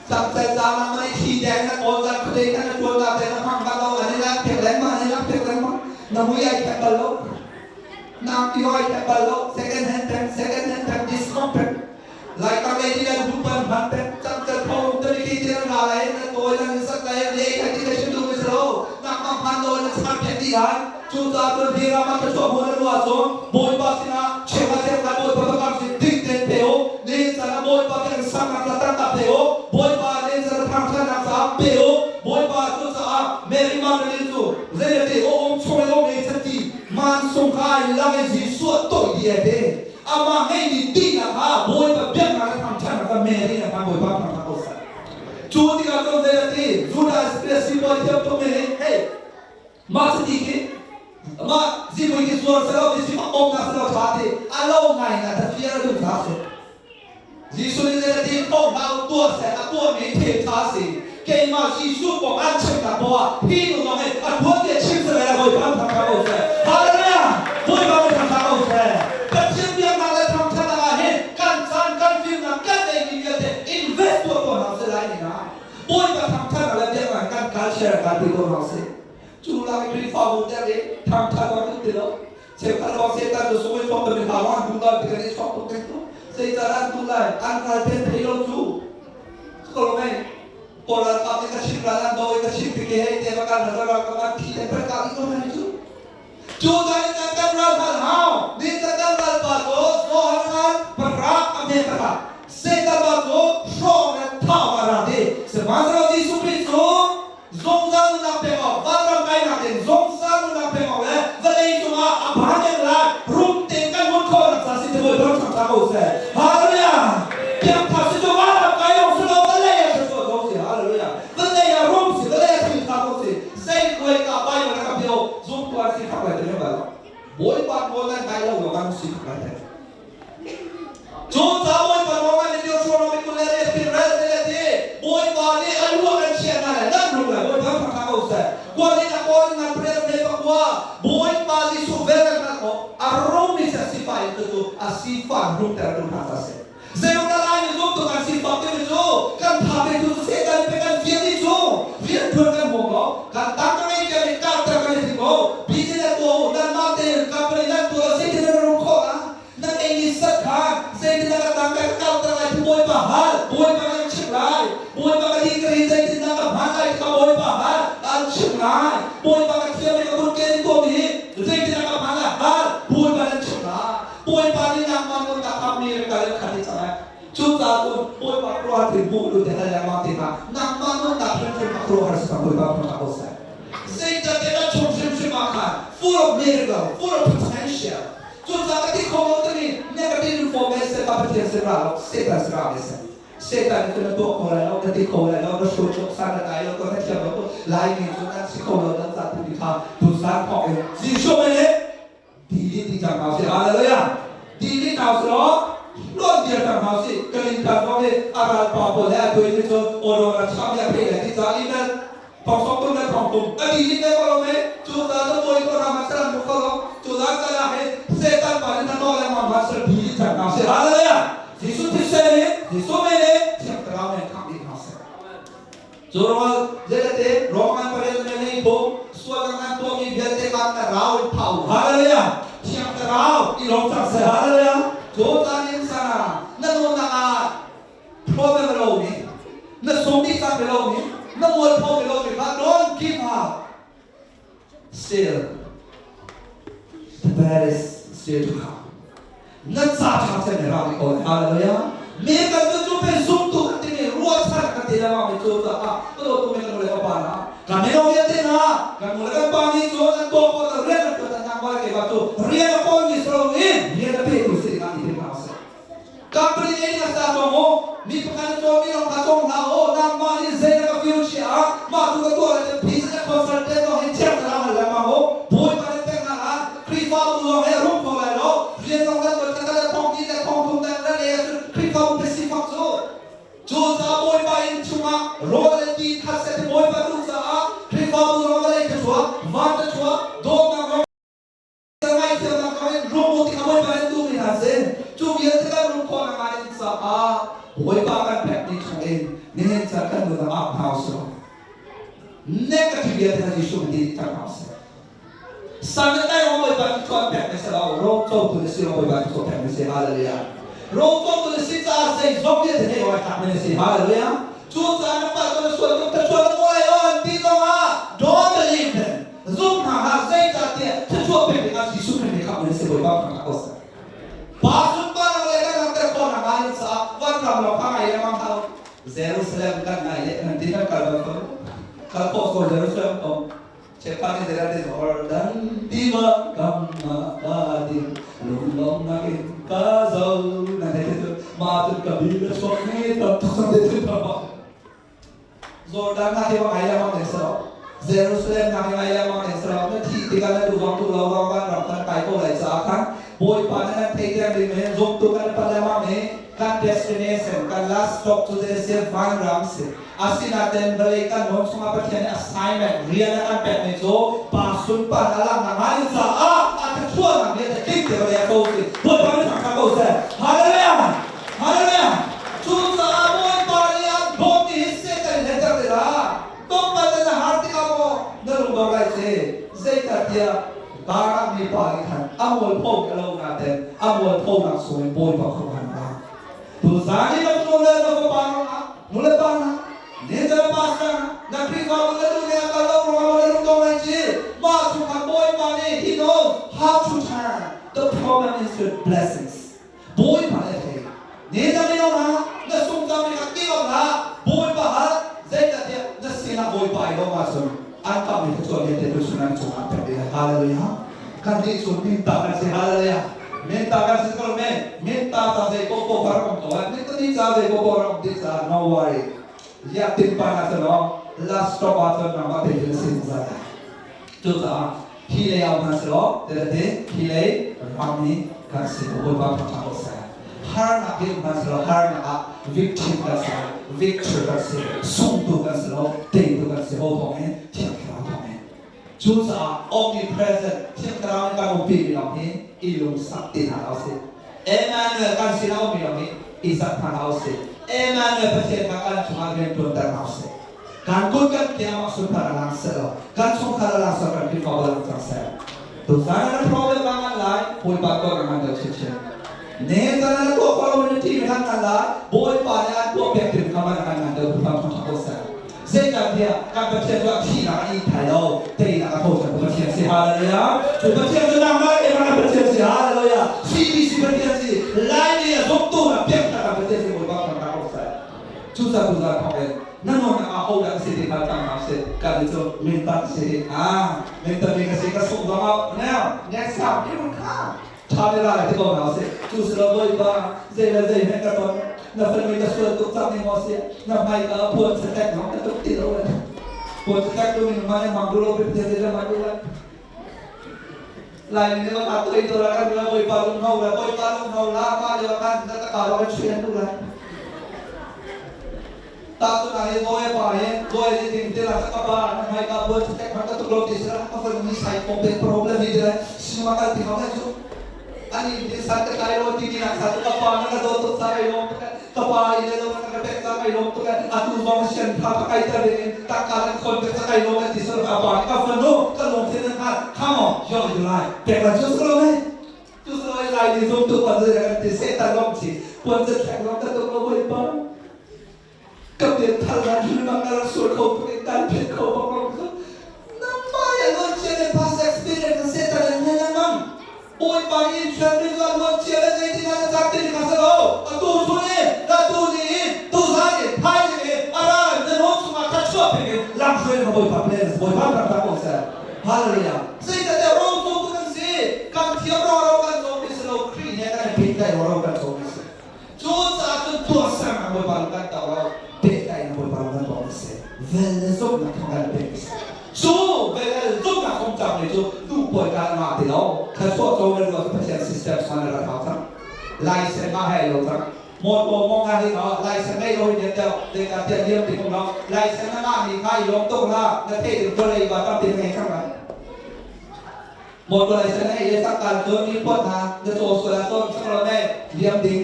chang cher cha na mai thi deng na kol zan khule kan na tuan na te na hang ka lo ani la pek leng ma ani la pek leng ma na mui ai pek bal lo Nang ti hoi tak bal lo second hand pek second hand pek discount pek lai ka lei ti lan dupan man pek chang chal phong te ki ti lan ra lai na toy lan sak lai le ka ti le chu mi sro nak ma phan do na char pek di ai chu ta tu hi ra ma ka chu mo na ruwa so boy pa sina chema che ka boy pa ka si tik te pe Jesuh a toih dih te. Amah ngeihmi tihnak kha Bawipa biaknak le thangṭhatnak kha Mary nih a hman Bawipa thangṭhat ko seh. Cu tikah cun zei a ti? Judas Iscariot sibawi thiam tuk nih hey mah chiti khi mah zimui khi zuar selaw ti sifak bawmnak selaw ṭha ti a lo ngai na ta fiar a duh hna seh. Jesuh nih zei a ti? Tho hlah u, tuah seh, a tuahmi thil ṭha a si. Keimah Jesuh kong an chimnak poah ah hi nu zong hi a tuan tiah chim seh lai Bawipa nih thangṭhat ko seh. Hallelujah! Bawipa nih thangṭhat ko seh. Pathian biaknak le thangṭhatnak ah hin kan caan, kan fimnak, kan eimi vialte invest tuah ko hna usih lai ni na. Bawipa thangṭhatnak le biaknak in kan culture kalpi ko hna usih. Cu lak i Khrihfabu te nih thangṭhat bang ti lo. Cheukhat lawng Satan cu sungin chuak ding hna an duh lai ti kan i chuak tuk ding cu. Zeicah an duh lai? An ral ten thei lo cu. Ko lo mei. Kawl ralkap nih ka chim ral an do i ka chim pike hei te va kan ral ralkap an thi le per ka ko hna cu. Cu zan in kan ral hal hau. Ni kan ral pa cu so han han prak a me prak. Satan pa cu hrawng le thau a ra ti. Sihmanhsehlaw Jesuh Khrih cu zungzal nunnak pek awk vanram kainak ding zungzal nunnak pek awk le vawlei cungah a phan ding lai rum tein kan hmun khawhnak ca si te Bawipa thangṭha ko seh. Hallelujah. Piangthar si cu vanram kai lawng si lo, vawlei ah thluachuah zong si. Hallelujah. Vawlei ah rum si, vawlei ah thilṭha zong si. Zei kuai ka Bible na ka pio zumtu an si fak lai te bal. Bawipa nawl nan ngai lo lawng an si fak lai te. Cu ca Bawipa ruangah ni Deuteronomy 28 khin rel te le ti Bawipa nih a lu a kan chiah hna le nan rung le Bawipa thangṭha ko seh. Kuan in a kawl in ngan pariat le pakua Bawipa Jesuh vel kan hngalh khawh a rungmi si a sifah in cucu a sifah rungter a duh hna ca si. Zeiruangah Laimi zumtu kan sifak timi cu kan tha pe tu cu Satan nih pei kan fial dih cu rianṭuan kan huam lo kan tangka ngei cia nih karter kan i thim ko business tuah u nanmah tein company nan tuah lo zeitin nan rum khawh la Na ngeihmi sat kha zeitindah ka tangka ka kauter lai ti Bawipa hal. Bawipa kan chimh lai. Bawipa ka di ka ri zeitindah ka hman lai ti kha Bawipa hal. An chimh lai. Bawipa ka thiam i ka kutke in tuahmi hi zeitindah ka hman lai hal. Bawipa nan chimh lai. Bawipa nih nangmah nunnak kha mi le kal in khat i cang ai. Cucaah cun Bawipa khuaruahhar thil hmuh lu te hal lengmang ti hlah. Nangmah nunnak hrimhrim a khuaruahhar si cang Bawipa thangṭhat ko seh. Zeicahtiah na chung hrimhrim ah khan full of miracle, full of potential. Cucaah ka ti kho lo timi negative information kha Pathian sin ra lo, Satan sin ra ve seh. Satan nih cun na tuah kho lai lo, na ti kho lai lo, na hrut lo, san na kai lo, na thiam lo, Laimi cu nan si kho lo, nan ca timi kha tusan thawk in Jesuh nih dili ti cang hna usih. Hallelujah! Dili hna usih law luan dir cang hna usih. Ka lin kan zong nih a ralpa pawl he a tuai ni cu awdawng a cham i a pheh lai ti ca email thong sawm tum le thong tum a dili ve ko lo me cu ca cu bawi ko ram ah saram ko lo cu la ca la he Satan pa nih na nawl lengmang hna sal dili cang hna usih. Hallelujah! Jesuh thisen in Jesuh men in Thiang Thlarau men khangh dih hna seh. Cu ruangah zeicahtiah Roman pariat le nei thum sualnak nan tuahmi vialte kha na rau in phah u. Hallelujah! Thiang Thlarau i lawm cang seh. Hallelujah! Cu caan in sana na nunnak ah problem a lomi, na sung dih cang lomi, na mualpho lomi kha don't give up. Still, the best is still to come. Na ca ṭha cem i rak i kawl. Hallelujah. Mi kan cu cu pe zumtu kan timi ruahchan kan ti lengmang mi cu caah ka dawtu mi ka nu le ka pa hna kan mino vialte hna kan nu le kan pa nih cun an tuah khawh le rian an ṭuan an nang ke cu rian a kawl mi si loin rian a petu si ding ah i tim hna usih. Company nih a sa cawng u mi pakhat na cawm mi lawng kha cawng hlah u nangmah nih zei na ka future ah mah cu ka tuah lai cu business consultant zong hi thiang thlarau hal lengmang u Bawipa nih pek hna lai Khrihfabu zong he rum kho lai lo rian zong kan tuan kan le thong ti le thong thum dang le le ahcun Khrihfabu pe sifak cu cu ca Bawipa inn chungah rawl le ti khat set Bawipa duh caah Khrihfabu zong vawlei thluachuah van thluachuah dawtnak zong Ngaihthiamnak thawngin rum u ti kha Bawipa nih duhmi hna si. Cu vialte kan rum khawh nakhnga ding caah Bawipa kan pekmi chungin nihin caan kan nun ah hna usih. Negative vialte kha Jesuh nih ti cang hna usih. San le tai Bawipa nih chuan pek ni si lo, ro cotu na si lo Bawipa nih chuan pek ni si. Hallelujah. Ro cotu na si caah zeizong vialte hei oi tlak ni si. Hallelujah. Cu caah na palh ko na sual ko ta chuan na muai on ti zongah don't believe them. Zum hna hlah zeicahtiah thluachuah pek dingah Jesuh Khrih nih khamh nan si Bawipa thangṭhat ko seh. Pa sunparnak le kan langhter khawhnak hnga ding caah vanram lawng kha ngai lengmang hlah u. Jerusalem kan ngai le nan ti kan kal bal ko. Kal khawh ko Jerusalem ko. Cheukhat nih zeidah ti Jordan tiva kam ah ka ding, lunglawmnak in ka zo. Na thei te cu mah cun ka bi na chuak ni tam tuk te cu Jordan na hi bang ai lengmang ne selo. Jerusalem na hi ai lengmang ne selo. Na thi tikah na duh bang duh lo bang van ram kan kai ko lai caah khan Bawipa na nan thei tiang ding hin zumtu kan pa lengmang ni kan destination, kan last stop cu zei si van ram si. Asinain vawlei kan nun chungah Pathian nih assignment rian a kan pekmi cu pa sunpar a langhnak hnga ding caah a thluachuahnak vialte tling te vawlei ah ko si. Bawipa min thangṭhat ko seh. Hallelujah! Hallelujah! Cucaah Bawipa nih an dawtmi hi Satan in henter ti hlah. Tlawmpal in na har tikah maw na lungdong lai ci? Zeicahtiah Barak mipa nih khan a mualpho a lo nain a mualphonak chungin Bawipa khuaruahhar a Tuzaan i na fanu le na fapa ruangah nulepa hna, ninja pastor hna, na Khrihfabu na duh ning a kal lo ruangah maw na lungdong lai ci? Mah chungkhar Bawipa nih he knows how to turn the problem into blessings. Bawipa nih a thei. Ninja mino hna, na sungcang mi kha ti awk hlah. Bawipa hal, zeicahtiah na sinah Bawipa i lawm ahcun an kammi thluachuah vialte tu chungah na cungah pek ding. Hallelujah. Kan nih cu minta kan si. Hallelujah. Minta kan si ko me. Minta ca zei ko ko har om to. Minta ni ca zei ko ko har om ti ca no worry. Ya tin pa na cha no last stop ah cun nangmah te hin sin za. Cu caah hi lei au hna selaw te hi lei ram ni kan si ko Bawipa thangṭhat ko seh. Harnak hi hmanh selaw harnak ah victim kan si, victor kan si, sungtu kan si lo, teitu kan si ho thawng in Thiang Thlarau thawng in. Cucaah omnipresent Thiang Thlarau nih kan umpi mi lawng hi i lungsak ti hna hlah usih. Emmanuel kan sinah ummi lawng hi i zat hna hlah usih. Emmanuel Pathian kha kan chungah rian ṭuanter hna usih. Kan kut kan ke amah sunpar a lang seh law, kan chungkhar a lang seh kan Khrihfabu a lang cang seh. Tuzan na problem ah ngan lai, Bawipa tuah ngan deuh chinchin. Ne zan na tuah khawh lo na ṭih khan ngan lai, Bawipa nih an tuah piak ding kha man ngan ngan deuh Bawipa thangṭhat ko seh. Zeicahtiah kan Pathian cu a thihnak a in thai lo, teinak a tho cang Pathian si. Hallelujah. Cu Pathian cu nangmah le keimah kan Pathian si. Hallelujah. CBC Pathian si. Laimi a zumtu na piak kan Pathian si Bawipa thangṭhat ko seh. Cucaah tuzaan thawk in na nuamnak ah hodah ka si ti hngal cang hna usih. Kan i cu mintat si ah mintat mi ka si ka sungh zong ah neo next time i run kha ṭha te lai ti ko hna usih. Cu si lo Bawipa zei le zei hmeh ka ton na fanu ka sual tuk cang ni maw si na hmai ka puan satek zong ka tuk ti lo le puan satek tu min ma mang du lo pe te le ma du le Lai ni ma ka toi to la kan la Bawipa lung no la Bawipa lung no la ma le kan na ta ka lo kan chuan du la ta tu na he goe pa he goe ni ding te la ka pa na mai ka buat tek ma ka tu lo ti sra ka fa ni sai pom pe problem ni de sima ka ti ha chu ani ni sa te kai lo ti ni na sa tu ka pa na ka do to sa kai lo ka pa i le lo na ka pek sa kai lo to ka atu zong sian tha pa kai ta ding ta ka lan khon pe sa kai lo ka ti sra ka pa ka fa no ka long the na ha come on yo you lai tek la chu lo me chu lo lai ni zong tu pa de ka ti se ta long chi puan te thek long ka to ko boi pa ka pian thal na thil ma ka rak sual kho tuk in kan phet kho bak lo kha nangmah ya luan chia le past experience na satan in hlen lengmang Bawipa nih in thian rin la luan chia le zeitin ah na cak ti kha sa lo atu chun i ka tu ni i tu zan i thaizing i ara na nun chungah kha chuah pek in lam hruai na Bawipa plan Bawipa ram ta ko seh. Hallelujah. Zeicahtiah ro tu kan si kan thiam ro ro kan cawm mi si lo Khrih he kan i pehtlaih ro ro kan cawm mi si. Cucaah cun tuahsernak Bawipa nih kan tuah lo, pehtlaihnak Bawipa nih kan tuah a si. Vel le zumhnak thawng kan pek a si. Cu vel le zumhnak kong cang mi cu duhpawi ka ngah ti lo. Thluachuah co na ruah cu Pathian system sung na rat hau cang. Laisen ngah he lo cang. Mawtaw mong nga hi no laisen ngei lo in deuh zeicahtiah liam ti kum lo. Laisen na ngah mi kha i lawm tuk hlah. Na theih ding vawlei ba tampi na ngei cang lai. Motor license na ei le cangka cun mi phawt hna na caw sual ahcun sanglo ne liam ding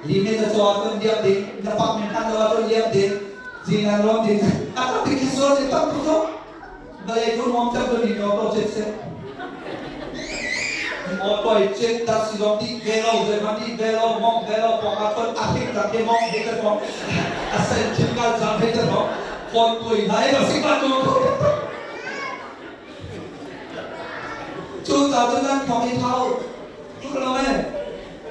limin na caw ahcun liam ding na pak min hman lo ahcun liam ding zinan lawm ding a tam bik hi sual ni tam tuk cu vawlei cu mom cem cu ni no to chet se motor i chet dat si zong di ve lo zei ma di ve lo mong ve lo pong ahcun a hik tak hi mong hi ka mong a sen chim kal cang hi ka mong phone tui hna hi si ka tu Cucaah cun nan thawng i thau. Tuk lo e.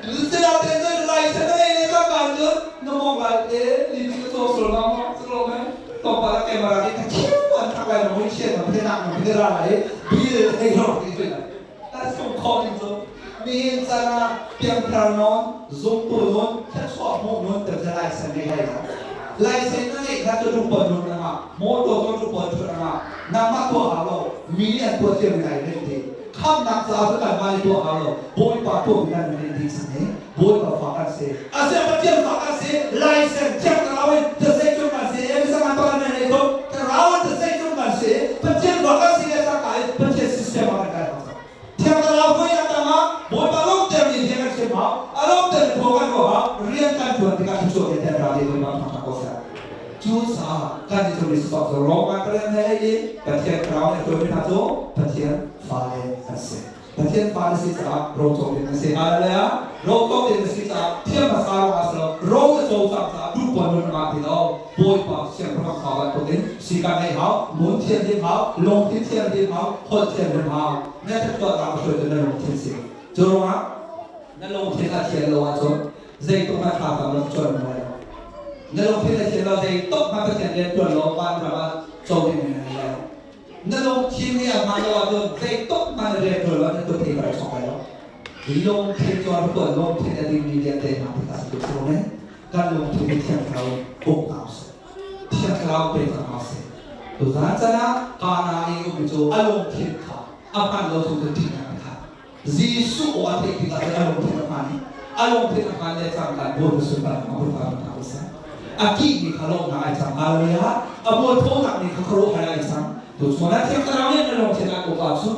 Sinain cun license na ngei le cangka cun na mawng lai te limi ka caw sual hnga maw? Tuk lo me. Tlawmpal ah camera nih ka khiu an thak lai na mui chian na phe nak na phe. ka ra lai bil hei ro ti tu ta sung kho ding cu nihin caan ah piangthar nawn zumtu nun thluachuah hmuh nun te cu laisen ngei lai lo laisen na ngeih kha cu rupa nun anga motor cu rupa thut anga nangmah tuah hau lo mi nih an tuah thiam ngai rin ti khamnak caah cu kanmah nih tuah hau lo Bawipa tuah mi kan rin ding sang i Bawipa fa kan si asia Pathian fa kan si laisen thiang thlarau in tasei cung kan si Elisa ngan pakhat nan nei tuk thlarau in tasei cung kan si Pathian fa kan si le cangka in Pathian system ah kan kai hau thiang thlarau hruai nak tangah Bawipa lawmter mi rian kan chim hau a lawmter mi phaw kan ruah hau rian kan tuan tikah thluachuah ke ten ra te Bawipa thangthat ko seh cu caah kan i cung Jesuh cu rawng kan paren he i Pathian thlarau nih hruai mi hna cu Pathian fale an si Pathian fa na si caah roco ding na si. Hallelujah. Roco ding na si caah thiam hmasa ruangah si lo, ro na co cang caah duhpuan nun ngah ti lo. Bawipa siangpahrang fa bantuk in si ka ngeih hau, mun thian ding hau, lungthin thian ding hau, holh thian ding hau. Na thattuahnak a hruaitu na lungthin si. Cu ruangah na lungthin a thian lo ahcun zeitluk na thla tam rak cuan lai lo. Na lungthin a thian lo zeitluk hmanh Pathian rian tuan law vanram ah co ding na ngei lai lo. Na lungthin nih a hmaan lo ahcun zeitluk hmanh na rian ṭuan lo na kut he ka rak sawk lai lo. Lungthin cu a tuan lungthin a dingmi vialte hna tikah si tuk si ne. Kan lungthin hi Thiang Thlarau uk hna usih. Thiang Thlarau pe cang hna usih. Tuzaan can ah Kana i ummi cu a lungthin kha a hman lo chung cu ṭihnak a khat. Jesuh aw a theih tikah cun a lungthin a hmaan i a lungthin a hmaan le cangka Bawipa sunparnak a hun hna usih. A kihmi kha lawmhnak ai cang. Hallelujah. A mualphonak nih kha khuaruahhar ai cang. Tuchun ah Thiang Thlarau nih na lungthin ah uk ahcun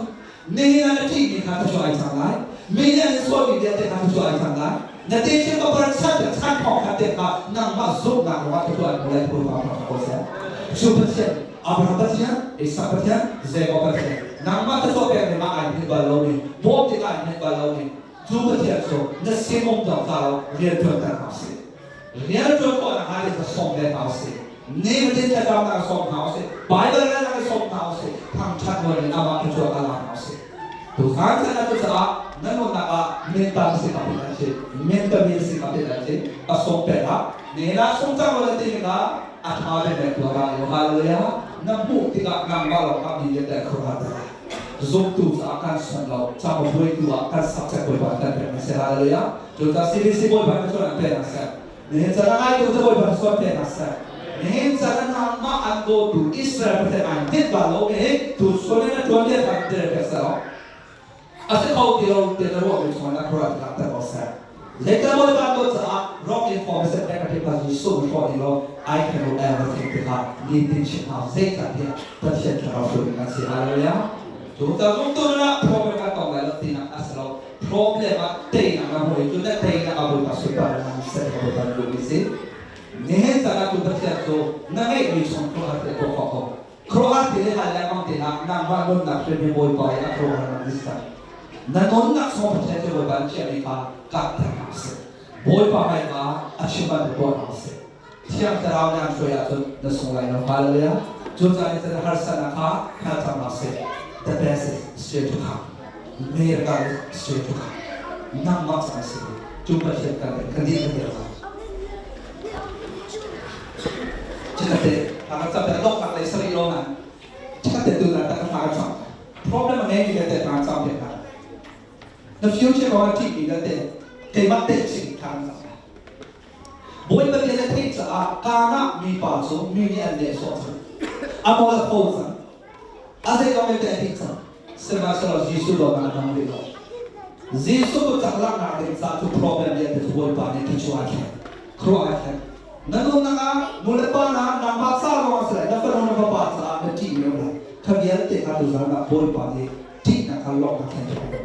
nihin ah na ṭihmi kha thluachuah ai cang lai. Mi nih an i sualmi vialte kha thluachuah ai cang lai. Na techin papar chan le chan thawng khat te kha nangmah zumhnak ruangah thluachuah an hmu lai Bawipa thawng ko seh. Cu Pathian, Abraham Pathian, Isak Pathian, Jakob Pathian, nangmah thluachuah pek ning ah ai hngilh bal lomi, bawm ding ah ai hngilh bal lomi, cu Pathian cu na sin um dong ta lo rian ṭuanter hna usih. Rian ṭuan khawh nakhnga nih ka sawm ve hna usih. Nifatin thlacamnak sawm hna usih. Baibal relnak i sawm hna usih. Thangṭhat nawl in amah thluachuah ka la hna usih. Tuzaan chan ah cucaah na nunnak ah mental si ka pin an si. Mentally si ka pin an si. Ka sawm pek ah nena sung cang lo na ti tikah a ṭha ve mek tuah ra yo. Hallelujah. Na hmuh tikah nangmah lawng ah mi vialte khuaruah ter lai. Zumtu caah kan son lo, cabuai tu ah kan subject bawipa kan pek na si. Hallelujah. Cucaah CBC bawipa na chuan an pe hna seh. Nihin caan a ngaitu cu bawipa na chuan pe hna seh. Nihin caan a nangmah an dawtu Israel Pathian ai hngilh bal lo mi tu sual in a tuan bia kha tere pek seh law a si kho ti lo ti na ruah mi chungah na khuaruah tikah ter ko seh. Zeital bawipa dawt caah wrong information negative kha Jesuh na hrawh ding law I can do everything ti kha nitin chim hau zeicahtiah Pathian thlarau hruai kan si. Hallelujah. Tu ta zumtu na problem kan tong lai lo tinak a si lo. Problem ah teinak na hmu i cu na teinak a Bawipa sunparnak na set a Bawipa na duhmi si. Nihin caan ah tu Pathian cu na ngeihmi chung khuaruahhar thil tuah khawh ko. Khuaruahhar thil i hal lengmang te ah nangmah nunnak hrim hi Bawipa i a khuaruahhar nang ni si. Na nunnak chung Pathian cu Bawipa an chiahmi kha karhter hna sih. Bawipa hmaika a chim bantuk tuah hna sih. Thiang Thlarau nih an hruai ahcun na sung lai lo. Hallelujah. Cucaah ni cun harsatnak kha hngal cang hna sih. The best is still to come. Miracle is still to come. Nangmah cang si. Cu Pathian kan kan dih kan dir lai. Chikkhatte, a kan cam te dok lei sarih lo na. Chikkhatte tu na ta kan hla kan cam. Problem a ngei mi te ta cam te hna. Na future ko na ṭih mi te keimah te ching tha kan cam. Bawipa bia na theih caah Kanaan mipa cu mi nih an nehsawh cang. A mual a pho cang. A zeidong in teh a dih cang. Sihmanhsehlaw Jesuh dawtnak a dang rih lo. Jesuh kut cak langhnak ding caah cu problem vialte cu Bawipa nih thluachuah a thleng. Khuaruah a thleng. Na nunnak ah nu le pa na nangmah ca lawng ah si lai, na fanu na fapa caah na ṭih lio lai. Kha vialte kha tuzaan ah Bawipa nih ṭihnak kha lawmhnak thlen ko.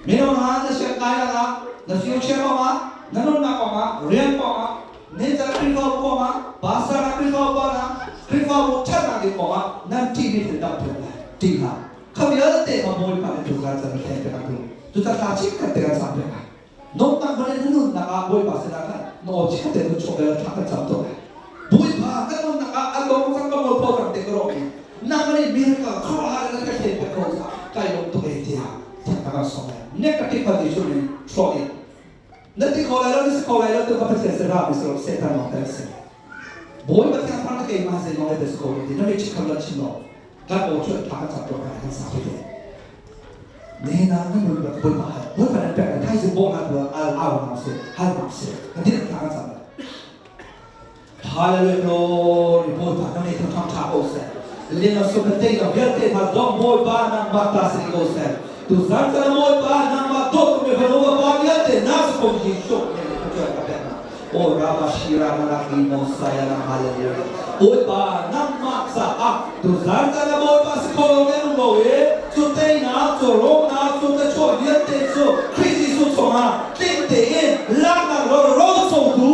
Mino hna na siangkai ah na future kongah na nunnak kongah rian kongah nincan Khrihfabu kongah pastor na Khrihfabu pa na Khrihfabu ṭhatnak ding kongah nan ṭihmi thil tam tuk lai ṭih hlah kha vialte kha Bawipa nih tuzaan can thlen pek tu tutan hla chikkhat te kan sam pek lai nungtang hmanh in na nunnak ah Bawipa sinah khan na aw chikkhat te nu chuak bel thla kan cam tuk lai Bawipa kan nunnak ah a dong cang ka mualpho cang te ka ruah mi nang nih miracle khuaruahhar in na ka thlen pek ko caah kai lawm tuk e tiah thak song lai negative kha ti chung in hrawh in na ti kho lai lo na si kho lai lo tu kha Pathian sin ra mi si Satan lawng te si Bawi Pathian thar na keimah zei lawng te si ko ti na mi chim lo chim lo. Kan aw cu tha kan cam tuah kan sa te. Ne na kan run ba boi pa hal. Boi pa nan pek thai se bo ha tu al au na se hal na se. Kan tin tha kan cam. Hallelujah glory boi pa nang nei thang thang tha ko se. Lin na so kan te na vialte tha dong boi pa nang ba ta se ko se. Tu zan ka boi pa nang ba do ko me ba pa vialte na so ko ji so ne ko ka pek na. O Rama Shira Malaki Mosaya na Hallelujah. Bawipa nangmah caah tuzan caan ah Bawipa si kho lo men um lo i cu teinak, cu rawknak, cu thlachuah vialte cu Khrih Jesuh chungah tling tein laknak ro cotu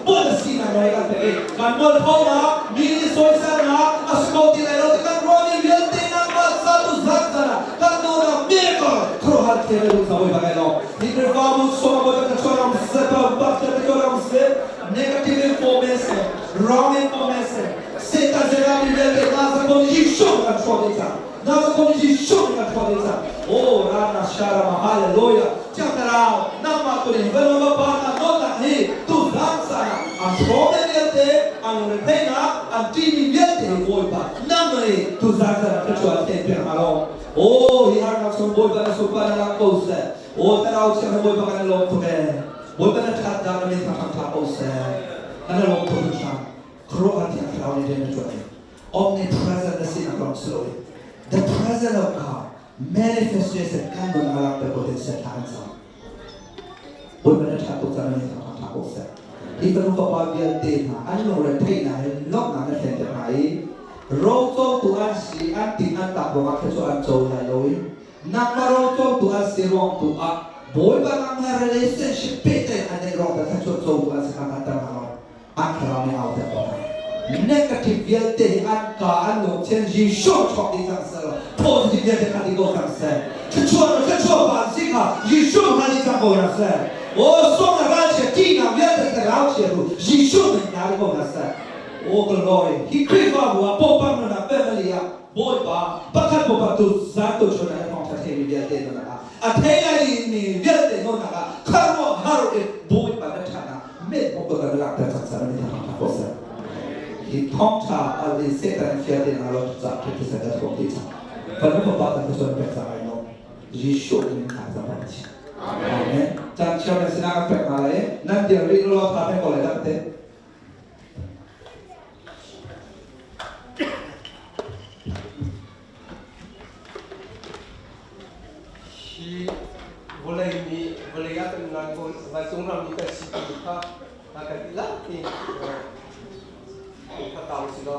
Bawi na sinak nawl kan pek i kan mualphonak, mi nih sawiselnak a si kho ti lai lo ti kan ruahmi vialte nangmah ca tuzan caan ah kan duhnak miracle khuaruahhar thil na duh ca Bawipa kai lawm. Hi Khrihfabu chungah Bawipa ka chuah seh, Baptist ka chuah seh, negative information, wrong information, Satan zerami vialte na zakon Jesuh kan chuah dih cang. Na zakon Jesuh kan chuah dih cang. Oh, Rana Sharama, Hallelujah. Chiang Thlarau, nangmah tu nih van va pa na nawlnak hi tu zan sana an hrawm vialte, an lungretheihnak, an ṭihmi vialte hi Bawipa nang nih tu zan sana ka chuah te piak hna lo. Oh, hi harnak chung Bawipa na sunpa na lang ko seh. Oh, Thlarau Thiang hi Bawipa kan lawm tuk ee. Bawipa na ṭhat dah na min thang thang ko seh. Kan lawm tuk hringhran. Khuaruahhar Thiang Thlarau nih rian na ṭuan i omnipresent na sinak lawng si loin the presence of God manifestation kan nun a langhter ko tin seh thla kan cam. Bawipa na ṭhat tuk cang na min thang thang ko seh. Hi fanu fapa vialte hna an lungre theihnak he lawmhnak na thlen hna i rocotu an si an ting an tak ruangah thluachuah an co lai lo i nangmah rocotu an si ruang tu ah Bawipa nangmah relationship pehtlaih an neih ruang dah thluachuah cotu an si kha hngalhter hna law an thlarau nih au ter ko hna. Negative vialte hi an ka an lungthin Jesuh chuak dih cang seh law positive vialte kha dih ko cang seh. Thluachuah na thluachuah pa an si kha Jesuh hna dih cang ko hna seh. Aw song na ralchia ṭihnak vialte thlarau chia tu Jesuh nih hna dih ko hna seh. Aw ka Lord, hi Khrihfabu ah popang nunnak family ah Bawipa pakhat popak tu zan tu chun ah thawngṭha theimi vialte nunnak ah a thei lai mi vialte nunnak ah khuaruahhar in Bawipa na ṭhatnak met bok kan lakter cang sa mi thawngṭha ko seh. Hi thawngṭha al i Satan fial in alo ca thil sa ka thuam ti cang. Fanu fapa kan ka pek cang ai no. Jesuh min kha cang ba chi. Amen. Chan chiar na sinah kan pek hna lai. Nan dir rih lo tha pek ko lai dak te. Hi vawlei nih vawlei ah kan ngai ko vancung ram i kan si ti kha kan i lak ti kha tau si lo.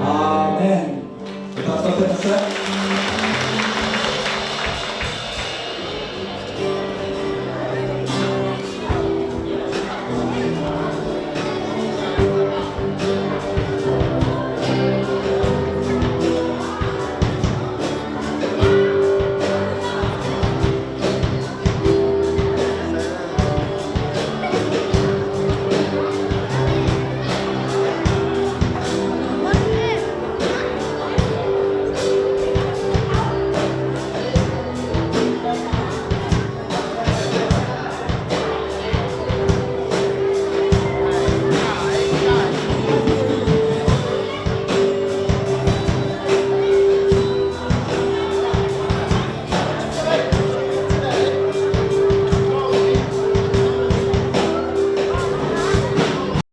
Amen.